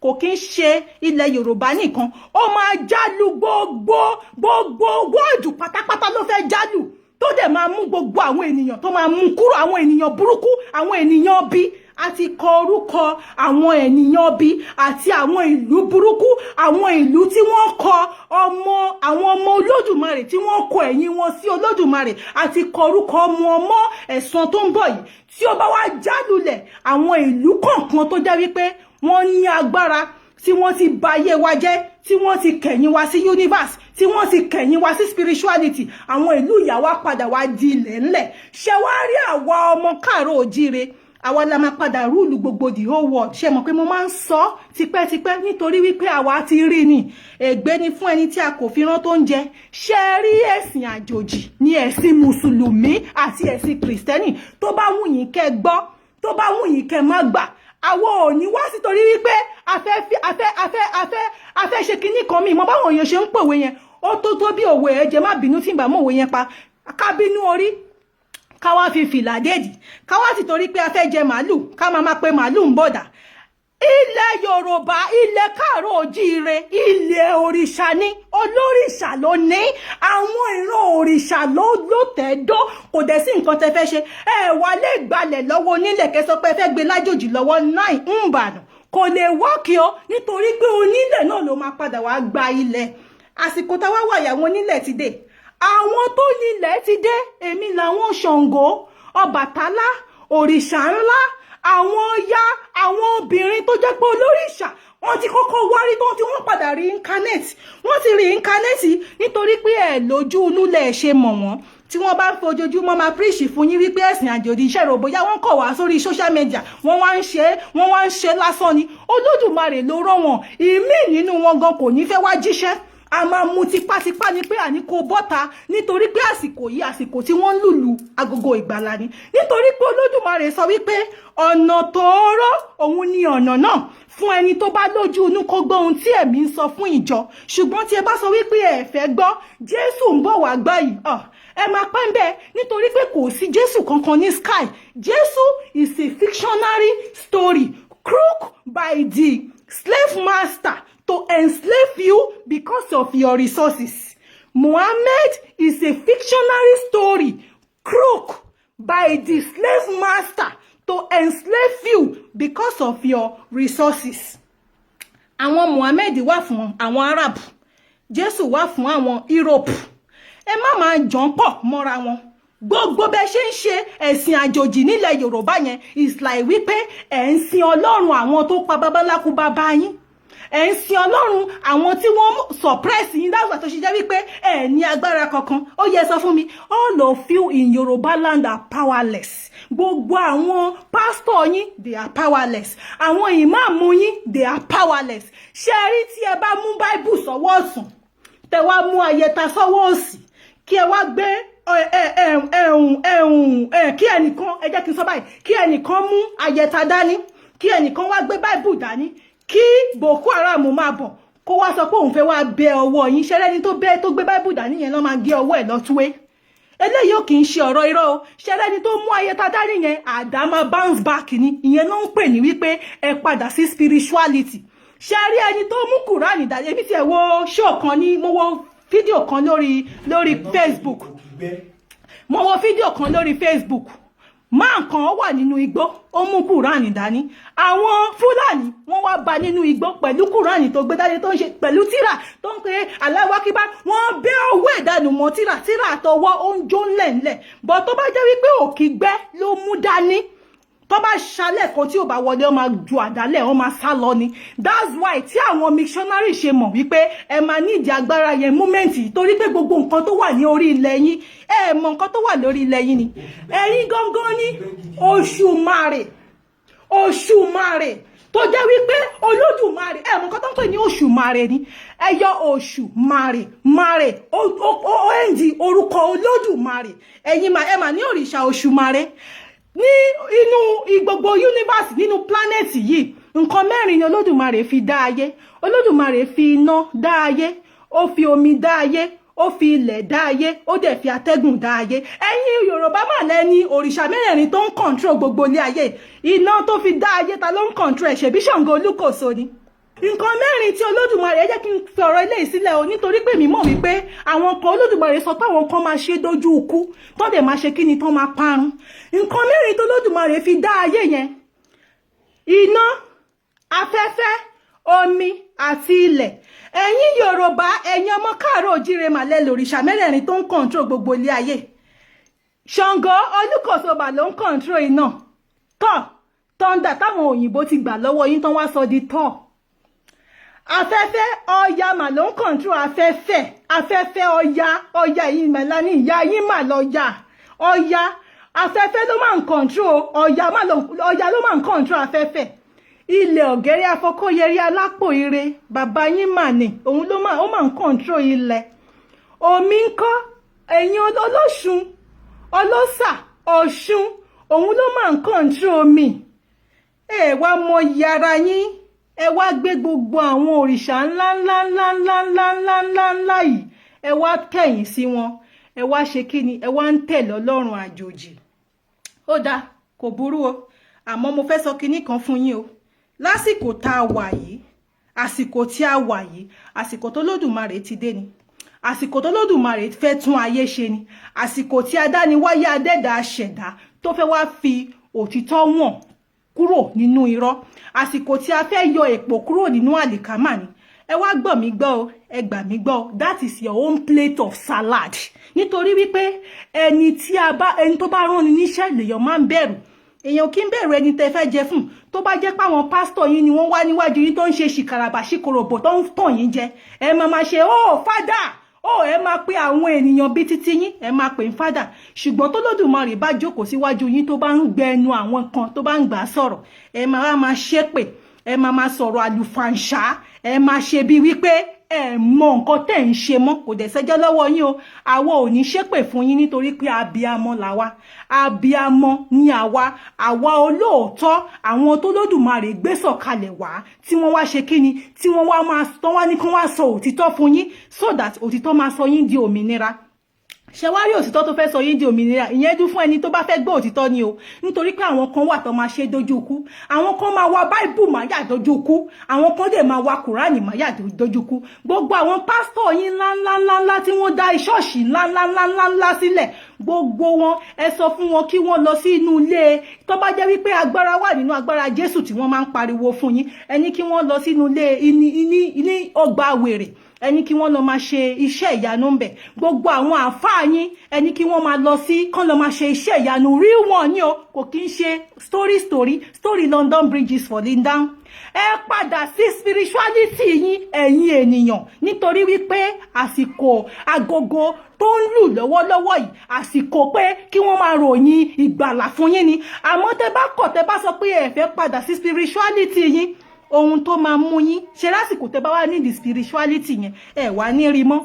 kò kí ń ṣe ilẹ̀ Yorùbá nìkan, ó máa jálu gbogbo gbogbo world pátápátá ló fẹ́ jálù, tó dẹ̀ máa mú gbogbo àwọn ènìyàn, tó máa mú kúrò, àwọn ènìyàn burúkú, àwọn ènìyàn bí a ti kọ orúkọ àwọn ènìyàn bí àti àwọn ìlú burúkú, àwọn ìlú tí wọ́n kọ ọmọ àwọn ọmọ Olódùmarè, tí wọ́n kọ ẹ̀yìn wọn sí Olódùmarè, àti kọ orúkọ ọmọ ọmọ ẹ̀san tó ń bọ̀ yìí. Tí ó bá wá jálulẹ̀, àwọn ìlú kọ̀ọ̀kan tó jẹ́ wípé wọ́n ní agbára, tí wọ́n ti bà ayé wa jẹ́, tí wọ́n ti kẹ̀yìn wa sí universe, tí wọ́n ti kẹ̀yìn wa sí spirituality, àwọn ìlú ìyá wa padà wá di ilẹ̀ ńlẹ̀. Ṣé wá rí àwa ọmọ káàárọ̀ òjíire, àwa la máa padà rule gbogbo the whole world. Ṣe mọ̀ pé mo máa ń sọ tipẹ́tipẹ́, nítorí wípé àwa ti rí ni, ègbé ni fún ẹni tí a kò fi rán tó ń jẹ. Ṣe rí ẹ̀sìn àjòjì ní ẹ̀sìn Mùsùlùmí àti ẹ̀sìn Kìrìsìtẹ́nì. Tó bá wù yín kẹ́ gbọ́, tó bá wù yín kẹ́ má gbà, àwọn ò ní wá sítorí wípé a fẹ́ fi a fẹ́ a fẹ́ a fẹ́ a fẹ́ ṣe kinní kan mi mọ báwọn èèyàn ṣe ń pòwe yẹn. Ó tó tó bí òwe ẹ jẹ́, má bínú tí ń bá mọ̀ òwe yẹn pa. Ká bínú orí, ká wá fi fìlà déèdì, ká wá sì torí pé a fẹ́ jẹ màálù, ká máa máa pe màálù ń bọ̀dà. Ilẹ̀ Yorùbá, ilẹ̀ káàárọ̀ òjíire, ilẹ̀ òrìṣà ni, olórìṣà ló ní, àwọn ìran òrìṣà ló tẹ̀dó. Kò dẹ̀ sí nǹkan tẹ́ fẹ́ ṣe. Ẹ wà lè gbalẹ̀ lọ́wọ́ onílẹ̀, kẹ́ sọ pé ẹ fẹ́ gbé lájòjì lọ́wọ́ náà ń bàdàn, kò lè wọ́ọ̀kì o, nítorí pé onílẹ̀ náà ló máa padà wá gba ilẹ̀. Àsìkò táwa wà yà, àwọn onílẹ̀ ti dé, àwọn tó nílẹ̀ ti dé. Èmi làwọn Ṣàngó, Ọbàtálá, òrìṣà ńlá, àwọn Ọya, àwọn obìnrin tó jẹ́ pé olórìṣà, wọ́n ti kọ́kọ́ wárí tó tí wọ́n padà reincarnate. Wọ́n ti reincarnate nítorí pé ẹ̀ lójú inú lẹ̀ ṣe mọ̀ wọ́n. Tí wọ́n bá ń fojoojúmọ́ máa preach fún yín wípé ẹ̀sìn àjòjì, iṣẹ́ rò bóyá wọ́n kọ̀ wá sórí social media, wọ́n wá ń ṣe, wọ́n wá ń ṣe lásán ni. Olódùmarè ló rán wọn. Ìmíì nínú wọn gan kò ní fẹ́ wá jíṣẹ́, a máa mú tipátipá ni pé àní kò bọ́ta, nítorí pé àsìkò yìí, àsìkò tí wọ́n ń lùlù agogo ìgbàlà ni, nítorí pé Olódùmarè sọ wípé ọ̀nà tóóró òun ni ọ̀nà náà. Fún ẹni tó bá lójú inú, kó gbọ́ ohun tí ẹ̀mí ń sọ fún ìjọ. Ṣùgbọ́n tí ẹ bá sọ wípé ẹ fẹ́ gbọ́, Jésù ń bọ̀ wá gbọ́ yìí, ẹ máa pẹ́ ń bẹ́ẹ̀, nítorí pé kò sí Jésù kankan ní sky. Jésù is a fictionary story crook by the slave master to enslave you because of your resources. Muhammad is a fictionary story crook by the slave master to enslave you because of your resources. Àwọn Muhammad wà fún àwọn Arab, Jésù wà fún àwọn Europe. Ẹ má máa jàn pọ̀ mọ́ra wọn. Gbogbo bẹ ṣe ń ṣe ẹ̀sìn àjòjì nílẹ̀ Yorùbá yẹn is like wípé ẹ̀ ń sin Ọlọ́run àwọn tó pa babaláku bàbá yín, ẹ̀ ń sin Ọlọ́run àwọn tí wọ́n suppress yín dágbà, tó ṣe jẹ́ wípé ẹ̀ ní agbára kankan. Ó yẹ sọ fún mi, all of you in Yorùbá land are powerless. Gbogbo àwọn pásítọ̀ yín, they are powerless. Àwọn ìmáàmù yín, they are powerless. Ṣé ẹ rí tí ẹ bá mú Báíbù sọ́wọ́ ọ̀tún, tẹ wá mú ayẹta sọ́wọ́ òsì, kí ẹ wá gbé ẹ̀hùn ẹ̀hùn, kí ẹnìkan, ẹ jẹ́ kí n sọ báyìí, kí ẹnìkan mú ayẹta dání, kí ẹnìkan wá gbé Báíbù dání, kí Boko Haram máa bọ̀, kó wá sọ pé òun fẹ́ wá bẹ ọwọ́ yín, ṣẹlẹ́ni tó bẹ́ tó gbé Báíbù dání yẹn lọ́ máa gé ọwọ́ ẹ̀ lọ́túwé. Eléyìí ò kì í ṣe ọ̀rọ̀ irọ́ o. Ṣẹlẹ́ni tó mú ayẹta dání yẹn, àdá máa bounce back ni. Ìyẹn ló ń pè ní wípé ẹ padà sí spirituality. Ṣe rí ẹni tó mú Kùránì dání? Èmi tiẹ̀ wo show kan ní, mo wo fídíò kan lórí Facebook, mo wo fídíò kan lórí Facebook. Máa kan wà nínú igbó, ó mú Kùránì dání. Àwọn Fúlàní, wọ́n wá bá nínú igbó pẹ̀lú Kùránì tó gbé dání, tó ń ṣe pẹ̀lú tírà tó ń pè aláwákíbá. Wọ́n bẹ́ ọwọ́ ẹ̀ dànù mọ́ tírà, tírà àtọwọ́ ó ń jó ńlẹ̀ńlẹ̀ bọ̀. Tó bá jẹ́ wípé òkìgbẹ́ ló mú dání, tó bá ṣalẹ̀ kan tí ò bá wọlé, ó máa ju àdálẹ̀, ó máa sá lọ ni. That's why tí àwọn missionary ṣe mọ̀ wípé ẹ máa nídìí agbára yẹn moment, torí pé gbogbo nǹkan tó wà ní orí ilẹ̀ yín, ẹ mọ̀ nǹkan tó wà lórí ilẹ̀ yín ni. Ẹ̀yin gangan ní Òṣùmàrè, Òṣùmàrè tó jẹ́ wípé Olódùmarè. Ẹ mọ̀ nǹkan tó ń pè ní Òṣùmàrè ni. Ẹ yọ Òṣùmàrè, màrè, ó ń di orúkọ Olódùmarè. Ẹ̀yin ẹ mà ní òrìṣà Òṣùmàrè ní inú gbogbo universe, nínú planet yìí. Nǹkan mẹ́rin ni Olódùmarè fi dá ayé. Olódùmarè fi iná dá ayé, ó fi omi dá ayé, ó fi ilẹ̀ dá ayé, ó dẹ̀ fi atẹ́gùn dá ayé. Ẹ̀yin Yorùbá mà lẹ́ni òrìṣà mẹ́rẹ̀ẹ̀rin tó ń control gbogbo ilé ayé. Iná tó fi dá ayé, ta ló ń control ẹ̀? Ṣèbí Ṣàngó Olúkòso ni. Nǹkan mẹ́rin tí Olódùmarè, ẹ jẹ́ kí n fi ọ̀rọ̀ ilé ìsílẹ̀ o, nítorí pé mi mọ̀ wípé àwọn kan, Olódùmarè sọ pé àwọn kan máa ṣe dójú ikú, tó dẹ̀ máa ṣe kí ni, tán máa parun. Nǹkan mẹ́rin tó Olódùmarè fi dá ayé yẹn: iná, afẹ́fẹ́, omi àti ilẹ̀. Ẹ̀yin Yorùbá, ẹ̀yin ọmọ káàárọ̀ òjíire, màlẹ́ lòrìṣà mẹ́rẹ̀ẹ̀rin tó ń control gbogbo ilé ayé. Ṣàngó Olúkòso bà ló ń control iná tọ́, thunder, táwọn òyìnbó ti gbà lọ́wọ́ yín tán wá sọ di tọ́. Afẹ́fẹ́, Ọya mà ló ń control afẹ́fẹ́. Afẹ́fẹ́, Ọya, Ọya yìí mẹ́la ní ìyá yín mà lọ yá Ọya. Afẹ́fẹ́ ló máa ń control Ọya, Ọya ló máa ń control afẹ́fẹ́. Ilẹ̀, ọ̀gẹ́rẹ́ afọkọ́yẹrí alápò ire, bàbá yín mà ní òun ló máa, ó máa ń control ilẹ̀. Omi ń kọ́? Ẹ̀yin ọlọ́ṣun, ọlọ́sà, Ọ̀ṣun, òun ló máa ń control omi. Ẹ wá mọ yàrá yín, ẹ wá gbé gbogbo àwọn òrìṣà ńlá ńlá ńlá ńlá ńlá ńlá ńlá ńlá yìí, ẹ wá kẹ̀yìn sí wọn, ẹ wá ṣe kí ni, ẹ wá ń tẹ̀lé ọlọ́run àjòjì. Ó dáa, kò burú o, àmọ́ mo fẹ́ sọ kinní kan fún yín o. Lásìkò tá a wà yìí, àsìkò tí a wà yìí, àsìkò tó Lódùmarè ti dé ni, àsìkò tó Lódùmarè fẹ́ tún ayé ṣe ni, àsìkò tí adániwáyé, adẹ́dàá aṣẹ̀dá tó fẹ́ wá fi òtítọ́ wọ̀n kúrò nínú irọ́, àsìkò tí a fẹ́ yọ èpò kúrò nínú àlìkámà ni. Ẹ wá gbọ́ mi gbọ́ o, ẹ gbà mí gbọ́ o, that is your own plate of salad. Nítorí wípé ẹni tí a bá, ẹni tó bá rán ni níṣẹ́ lèèyàn máa ń bẹ̀rù. Èèyàn kì í bẹ̀rù ẹni tẹ́ fẹ́ jẹ fún. Tó bá jẹ́ pé àwọn pásítọ̀ yín ni wọ́n wá níwájú yín, tó ń ṣe ṣìkàràbà ṣìkòròbò, tó ń tàn yín jẹ, ẹ máa máa ṣe ó father ó, ẹ máa pe àwọn ènìyàn bíi títí yín, ẹ máa pè ń father. Ṣùgbọ́n tó Lódùmarè bá jókòó síwájú yín, tó bá ń gbẹnu àwọn kan, tó bá ń gbà sọ̀rọ̀, ẹ máa máa ṣépè, ẹ máa máa sọ̀rọ̀ àlùfàǹṣá, ẹ máa ṣe bíi wípé ẹ mọ nǹkan tẹ́ ń ṣe mọ́. Kò dẹ̀ sẹ́jọ́ lọ́wọ́ yín o. Àwa ò ní ṣépè fún yín, nítorí pé abiamọ làwa, abiamọ ni àwa, àwa olóòótọ́, àwọn tó Lódùmarè gbé sọ̀kalẹ̀ wá, tí wọ́n wá ṣe kíni, tí wọ́n wá máa tán wá ní kí wọ́n wá sọ òtítọ́ fún yín, so that òtítọ́ máa sọ yín di òmìnira. Ṣe wá rí òtítọ́ tó fẹ́ sọ yín di òmìnira ìyẹn dún fún ẹni tó bá fẹ́ gbọ́ òtítọ́ ni o. Nítorí pé àwọn kan wà tó máa ṣe dójú ikú, àwọn kan máa wa Báíbù máyà dójú ikú, àwọn kan dẹ̀ máa wa Kùránì máyà dójú ikú. Gbogbo àwọn pásítọ̀ yín ńláńláńláńlá tí wọ́n dá ṣọ́ọ̀ṣì ńláńláńláńlá sílẹ̀, gbogbo wọn, ẹ sọ fún wọn kí wọ́n lọ sí inú ilé. Tó bá jẹ́ wípé agbára wà nínú agbára Jésù tí wọ́n máa ń pariwo fún yín, ẹ ní kí wọ́n lọ sínú ilé ní ọgbà wèrè, ẹ ní kí wọ́n lọ máa ṣe iṣẹ́ ìyanu ń bẹ̀. Gbogbo àwọn àáfàá yín, ẹ ní kí wọ́n máa lọ sí kán lọ máa ṣe iṣẹ́ ìyanu real one ni o, kò kí ń ṣe story story story. London Bridge is falling down. Ẹ padà sí spirituality yín, ẹ̀yin ènìyàn, nítorí wípé àsìkò agogo tó ń lù lọ́wọ́lọ́wọ́ yìí, àsìkò pé kí wọ́n máa ròyìn ìgbàlà fún yín ni. Àmọ́ tẹ́ bá kọ̀, tẹ́ bá sọ pé ẹ fẹ́ padà sí spirituality yín, ohun tó máa mú yín ṣe lásìkò tẹ́ bá wà ní the spirituality yẹn, ẹ wà ní rí mọ́.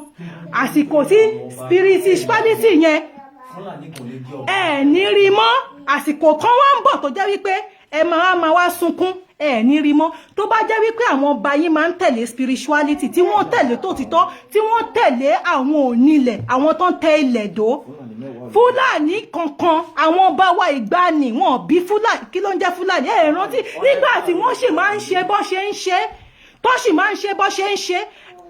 Àsìkò tí spirituality yẹn, ẹ ní rí mọ́. Àsìkò kan wá ń bọ̀ tó jẹ́ wípé ẹ máa máa wá sunkún, ẹ ní rí mọ́. Tó bá jẹ́ wípé àwọn ọba yín máa ń tẹ̀lé spirituality, tí wọ́n tẹ̀lé tòtítọ́, tí wọ́n tẹ̀lé àwọn onílẹ̀, àwọn tó ń tẹ ilẹ̀ dó, Fúlàní kankan, àwọn ọba wa ìgbàanì, wọn bí Fúlàní. Kí ló ń jẹ́ Fúlàní? Ẹ rántí nígbà tí wọ́n sì máa ń ṣe bọ́ ṣe ń ṣe. Tó sì máa ń ṣe bó ṣe ń ṣe.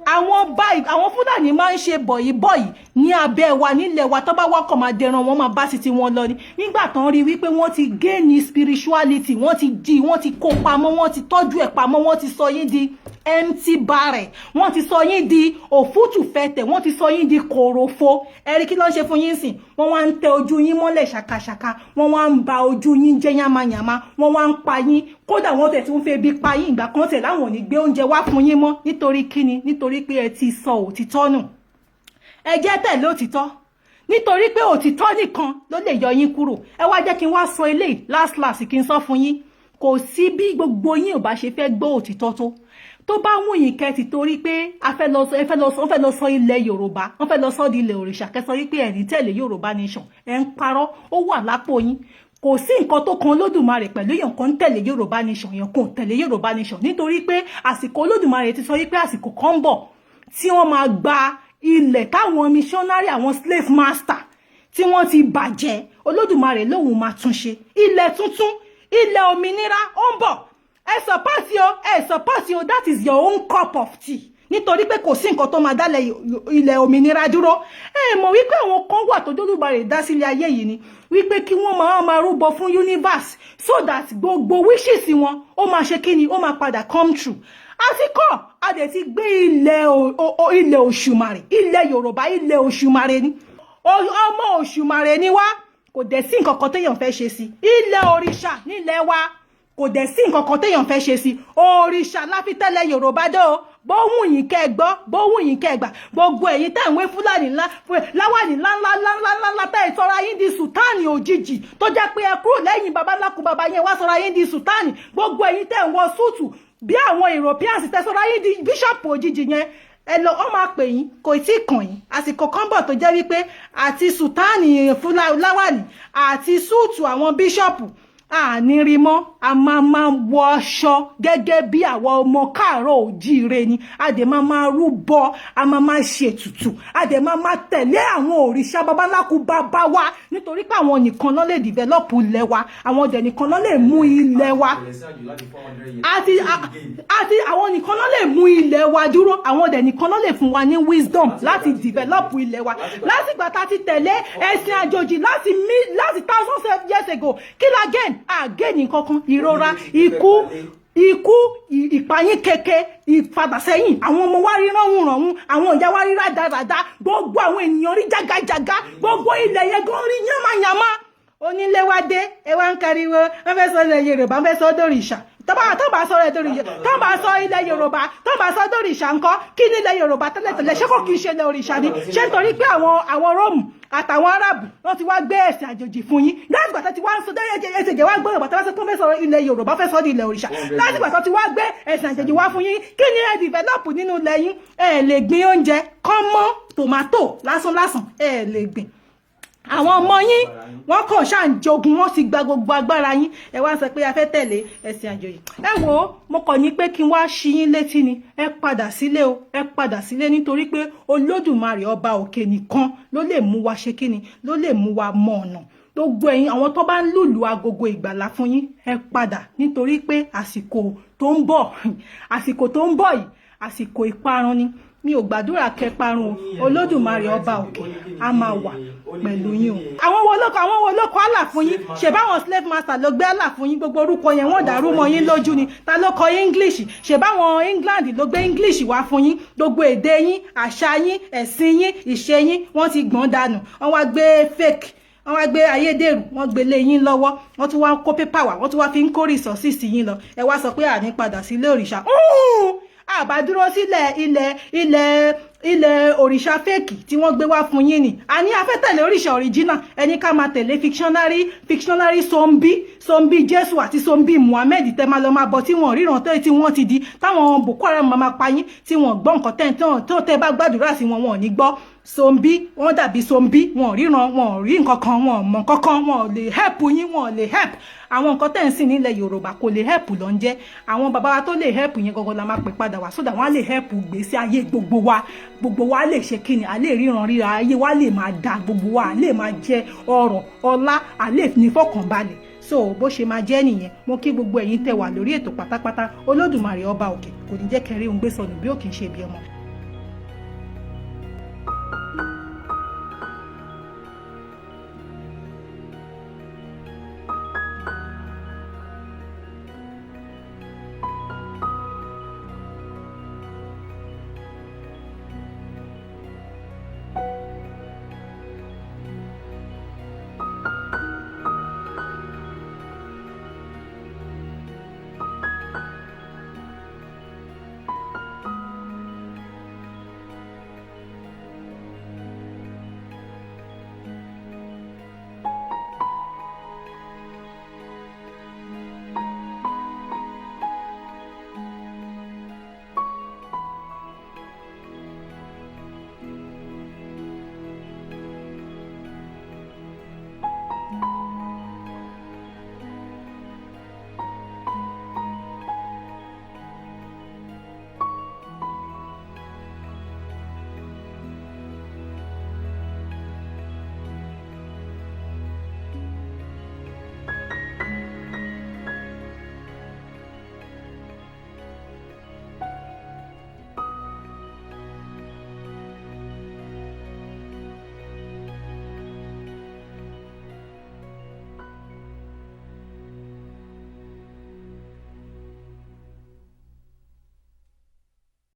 Àwọn báyìí, àwọn Fúlàní máa ń ṣe bọ̀yìbọ̀yì ní abẹ́ wa nílẹ̀ wa. Tó bá wọ́kọ̀ máa dẹran, wọn máa bá sí ti wọn lọ ni. Nígbà tán rí wípé wọ́n ti gain spirituality, wọ́n ti jí, wọ́n ti kó pamọ́, wọ́n ti tọ́jú ẹ̀ pamọ́, wọ́n ti sọ yín di empty barrel, wọ́n ti sọ yín di òfútù fẹ̀tẹ̀, wọ́n ti sọ yín di kòròfo. Ẹ̀rí kí ló ń ṣe fún yín sìn? Wọ́n wá ń tẹ ojú yín mọ́lẹ̀ ṣàkàṣàkà, wọ́n wá ń ba ojú yín jẹ́ yánmayànmá, wọ́n wá ń pa yín. Kódà wọ́n tẹ̀ tún fẹ́ bí pa yín. Ìgbà kan tẹ̀ láwọn ò ní gbé oúnjẹ wá fún yín mọ́. Nítorí kíni? Nítorí pé ẹ ti sọ òtítọ́ nù. Ẹ jẹ́ tẹ̀lé òtítọ́, nítorí pé òtítọ́ nìkan ló lè yọ yín kúrò. Ẹ wá jẹ́ kí n wá sọ eléyìí last last, kí n sọ fún yín. Kò sí bí gbogbo yín ò bá ṣe fẹ́ gbọ́ òtítọ́ tó, tó bá wù yín kẹ́ ti torí pé a fẹ́ lọ sọ, ẹ fẹ́ lọ sọ, wọ́n fẹ́ lọ sọ ilẹ̀ Yorùbá, wọ́n fẹ́ lọ sọ di ilẹ̀ òrìṣà, kẹ́ sọ wípé ẹ̀ ní tẹ̀lé Yorùbá Nation, ẹ̀ ń parọ́. Ó wà lápò yín. Kò sí nǹkan tó kan Olódùmarè pẹ̀lú èèyàn kan ń tẹ̀lé Yorùbá Nation, èèyàn kan ò tẹ̀lé Yorùbá Nation, nítorí pé àsìkò, Olódùmarè ti sọ wípé àsìkò kan ń bọ̀ tí wọ́n máa gba ilẹ̀ táwọn missionary, àwọn slave master tí wọ́n ti bàjẹ́. Olódùmarè lòun máa tún ṣe ilẹ̀ tuntun, ilẹ̀ òmìnira ó ń bọ̀. Ẹ support o, ẹ support o, that is your own cup of tea, nítorí pé kò sí nǹkan tó máa dálẹ̀ ilẹ̀ òmìnira dúró. Ẹ mọ̀ wípé àwọn kan wà tó Olódùmarè dá sílé ayé yìí ni wípé kí wọ́n máa rúbọ fún universe, so that gbogbo wishes wọn, ó máa ṣe kí ni, ó máa padà come true. Àti kọ́ a dẹ̀ ti gbé ilẹ̀ ilẹ̀ Òṣùmàrè, ilẹ̀ Yorùbá, ilẹ̀ Òṣùmàrè ni. Ọmọ Òṣùmàrè ni wá. Kò dẹ̀ sí nǹkan kan téèyàn fẹ́ ṣe sí ilẹ̀ òrìṣà nílẹ̀ wa. Kò dẹ̀ sí nǹkan kan téèyàn fẹ́ ṣe sí òrìṣà láfitẹ́lẹ̀ Yorùbá dé o. Bó wù yín kẹ́ ẹ gbọ́, bó wù yín kẹ́ ẹ gbà, gbogbo ẹ̀yin tẹ́ ń wé Fúlàní ńlá, láwàní ńlá ńlá ńlá ńlá ńlá ńlá, tẹ́ ẹ sọra yín di sùtáànì òjijì, tó jẹ́ pé ẹ kúrò lẹ́yìn babaláku baba yẹn, wá sọra yín di sùtáànì. Gbogbo ẹ̀yin tẹ́ ń wọ suit bí àwọn Europeans, tẹ́ sọra yín di bíṣọ̀pù òjijì yẹn, ẹ lọ, ọ máa pè yín, kò tí ì kàn yín. Àsìkò kan bọ̀ tó jẹ́ wípé àti sùtáànì fúláwàní àti suit àwọn bíṣọ̀pù, àní rí mọ́. A máa wọ aṣọ gẹ́gẹ́ bí àwọn ọmọ káàárọ̀ òjíire ni. A dẹ̀ máa rúbọ, a máa ṣètùtù, a dẹ̀ máa tẹ̀lé àwọn òrìṣà babaláku bàbá wa, nítorí pé àwọn nìkan ló lè develop ilẹ̀ wa, àwọn dẹ̀ nìkan ló lè mú ilẹ̀ wa, àti àwọn nìkan ló lè mú ilẹ̀ wa dúró, àwọn dẹ̀ nìkan ló lè fún wa ní wisdom láti develop ilẹ̀ wa. Látìgbà tá a ti tẹ̀lé ẹ̀sìn àjòjì láti thousands of years ago, kí la gain? A gain nǹkankan. Ìrora, ikú, ikú, ìpayín keke, ìpadàsẹ́yìn. Àwọn ọmọ wa rí ránhùn ránhùn, àwọn ìyá wa rí rádaràda, gbogbo àwọn ènìyàn rí jágajàga, gbogbo ilẹ̀ yẹn gan rí yánmayànmá. Onílé wa dé, ẹ wá ń kariwo, wọ́n fẹ́ sọ ilẹ̀ Yorùbá, wọ́n fẹ́ sọ dòrìṣà. Tọ́ba sọ ilẹ̀ dòrìṣà, tọ́ba sọ ilẹ̀ Yorùbá, tọ́ba sọ dòrìṣà ńkọ́? Kí ní ilẹ̀ Yorùbá tẹ́lẹ̀tẹ́lẹ̀? Ṣé kò kí ń ṣe ilẹ̀ òrìṣà ni? Ṣé nítorí pé àwọn Róòmù àtàwọn Arábù, wọ́n ti wá gbé ẹ̀sìn àjòjì fún yín, látìgbà tó ti wá ń sọ ẹsẹ̀ jẹ́ wá gbọ́ Yorùbá, tó bá sọ pé wọ́n fẹ́ sọ ilẹ̀ Yorùbá, fẹ́ sọ di ilẹ̀ òrìṣà, látìgbà tó ti wá gbé ẹ̀sìn àjòjì wá fún yín, kí ni ẹ develop nínú ilẹ̀ yín? Ẹ lè gbin oúnjẹ kọ́ mọ́ tòmátò lásán lásán, ẹ lè gbìn. Àwọn ọmọ yín, wọ́n kàn ṣáà ń jogun, wọ́n ti gba gbogbo agbára yín. Ẹ wá ń sọ pé a fẹ́ tẹ̀lé ẹ̀sìn àjòyè. Ẹ wò ó, mo kàn ní pé kí n wá ṣí yín létí ni. Ẹ padà sílé o, ẹ padà sílé, nítorí pé Olódùmarè ọba òkè nìkan ló lè mú wa ṣe kíni, ló lè mú wa mọ ọ̀nà. Gbogbo ẹ̀yin àwọn tó bá ń lùlù agogo ìgbàlà fún yín, ẹ padà, nítorí pé àsìkò tó ń bọ̀, àsìkò tó ń bọ̀ yìí, àsìkò ìparun ni. Mi ò gbàdúrà kẹparun o. Olódùmarè ọba òkè á máa wà pẹ̀lú yín o. Àwọn wo ló kọ, àwọn wo ló kọ Allah fún yín? Ṣe báwọn slave master ló gbé Allah fún yín? Gbogbo orúkọ yẹn, wọ́n dàrú mọ́ yín lójú ni. Ta ló kọ English? Ṣe báwọn England ló gbé English wá fún yín? Gbogbo èdè yín, àṣà yín, ẹ̀sìn yín, ìṣe yín, wọ́n ti gbọ́n dànù. Wọ́n wá gbé fake, wọ́n wá gbé ayédèrú, wọ́n gbé lé yín lọ́wọ́, wọ́n tún wá kó pépà wá, wọ́n tún wá fi ń kó resources yín lọ. Ẹ wá sọ pé àní padà sílé òrìṣà. Àbá dúró sílẹ̀ ilẹ̀ òrìṣà fake tí wọ́n gbé wá fún yín ni. Àní a fẹ́ tẹ̀lé òrìṣà original, ẹni ká máa tẹ̀lé fictionary zombie Jésù àti zombie Muhammed, tẹ́ máa lọ máa bọ̀, tí wọ́n ríran tó, tí wọ́n ti di táwọn Boko Haram máa pa yín, tí wọ́n gbọ́ nǹkan tẹ́ tó tẹ́ bá gbàdúrà sí wọn, wọn ò ní gbọ́. Zombie, wọ́n dàbí zombie, wọn ò ríran, wọn ò rí nǹkan kan, wọn ò mọ̀ nǹkan kan, wọn ò lè help yín, wọn ò lè help. Àwọn nǹkan tẹ̀ ń sìn nílẹ̀ Yorùbá kò lè help ló ń jẹ́. Àwọn bàbá wa tó lè help yẹn gangan la máa pè padà wá, sódà wọ́n á lè help gbèsè ayé gbogbo wa. Gbogbo wa lè ṣe kíni, a lè ríran ríra, ayé wa lè máa da, gbogbo wa lè máa jẹ ọrọ̀ ọlá, a lè ní fọkànbalẹ̀. So bó ṣe máa jẹ́ nìyẹn. Mo kí gbogbo ẹ̀yin tẹ́ wà lórí ètò pátápátá. Olódùmarè ọba òkè kò ní jẹ́ kẹrí òun gbé sọnù bí òkè ń ṣe bí ọmọ.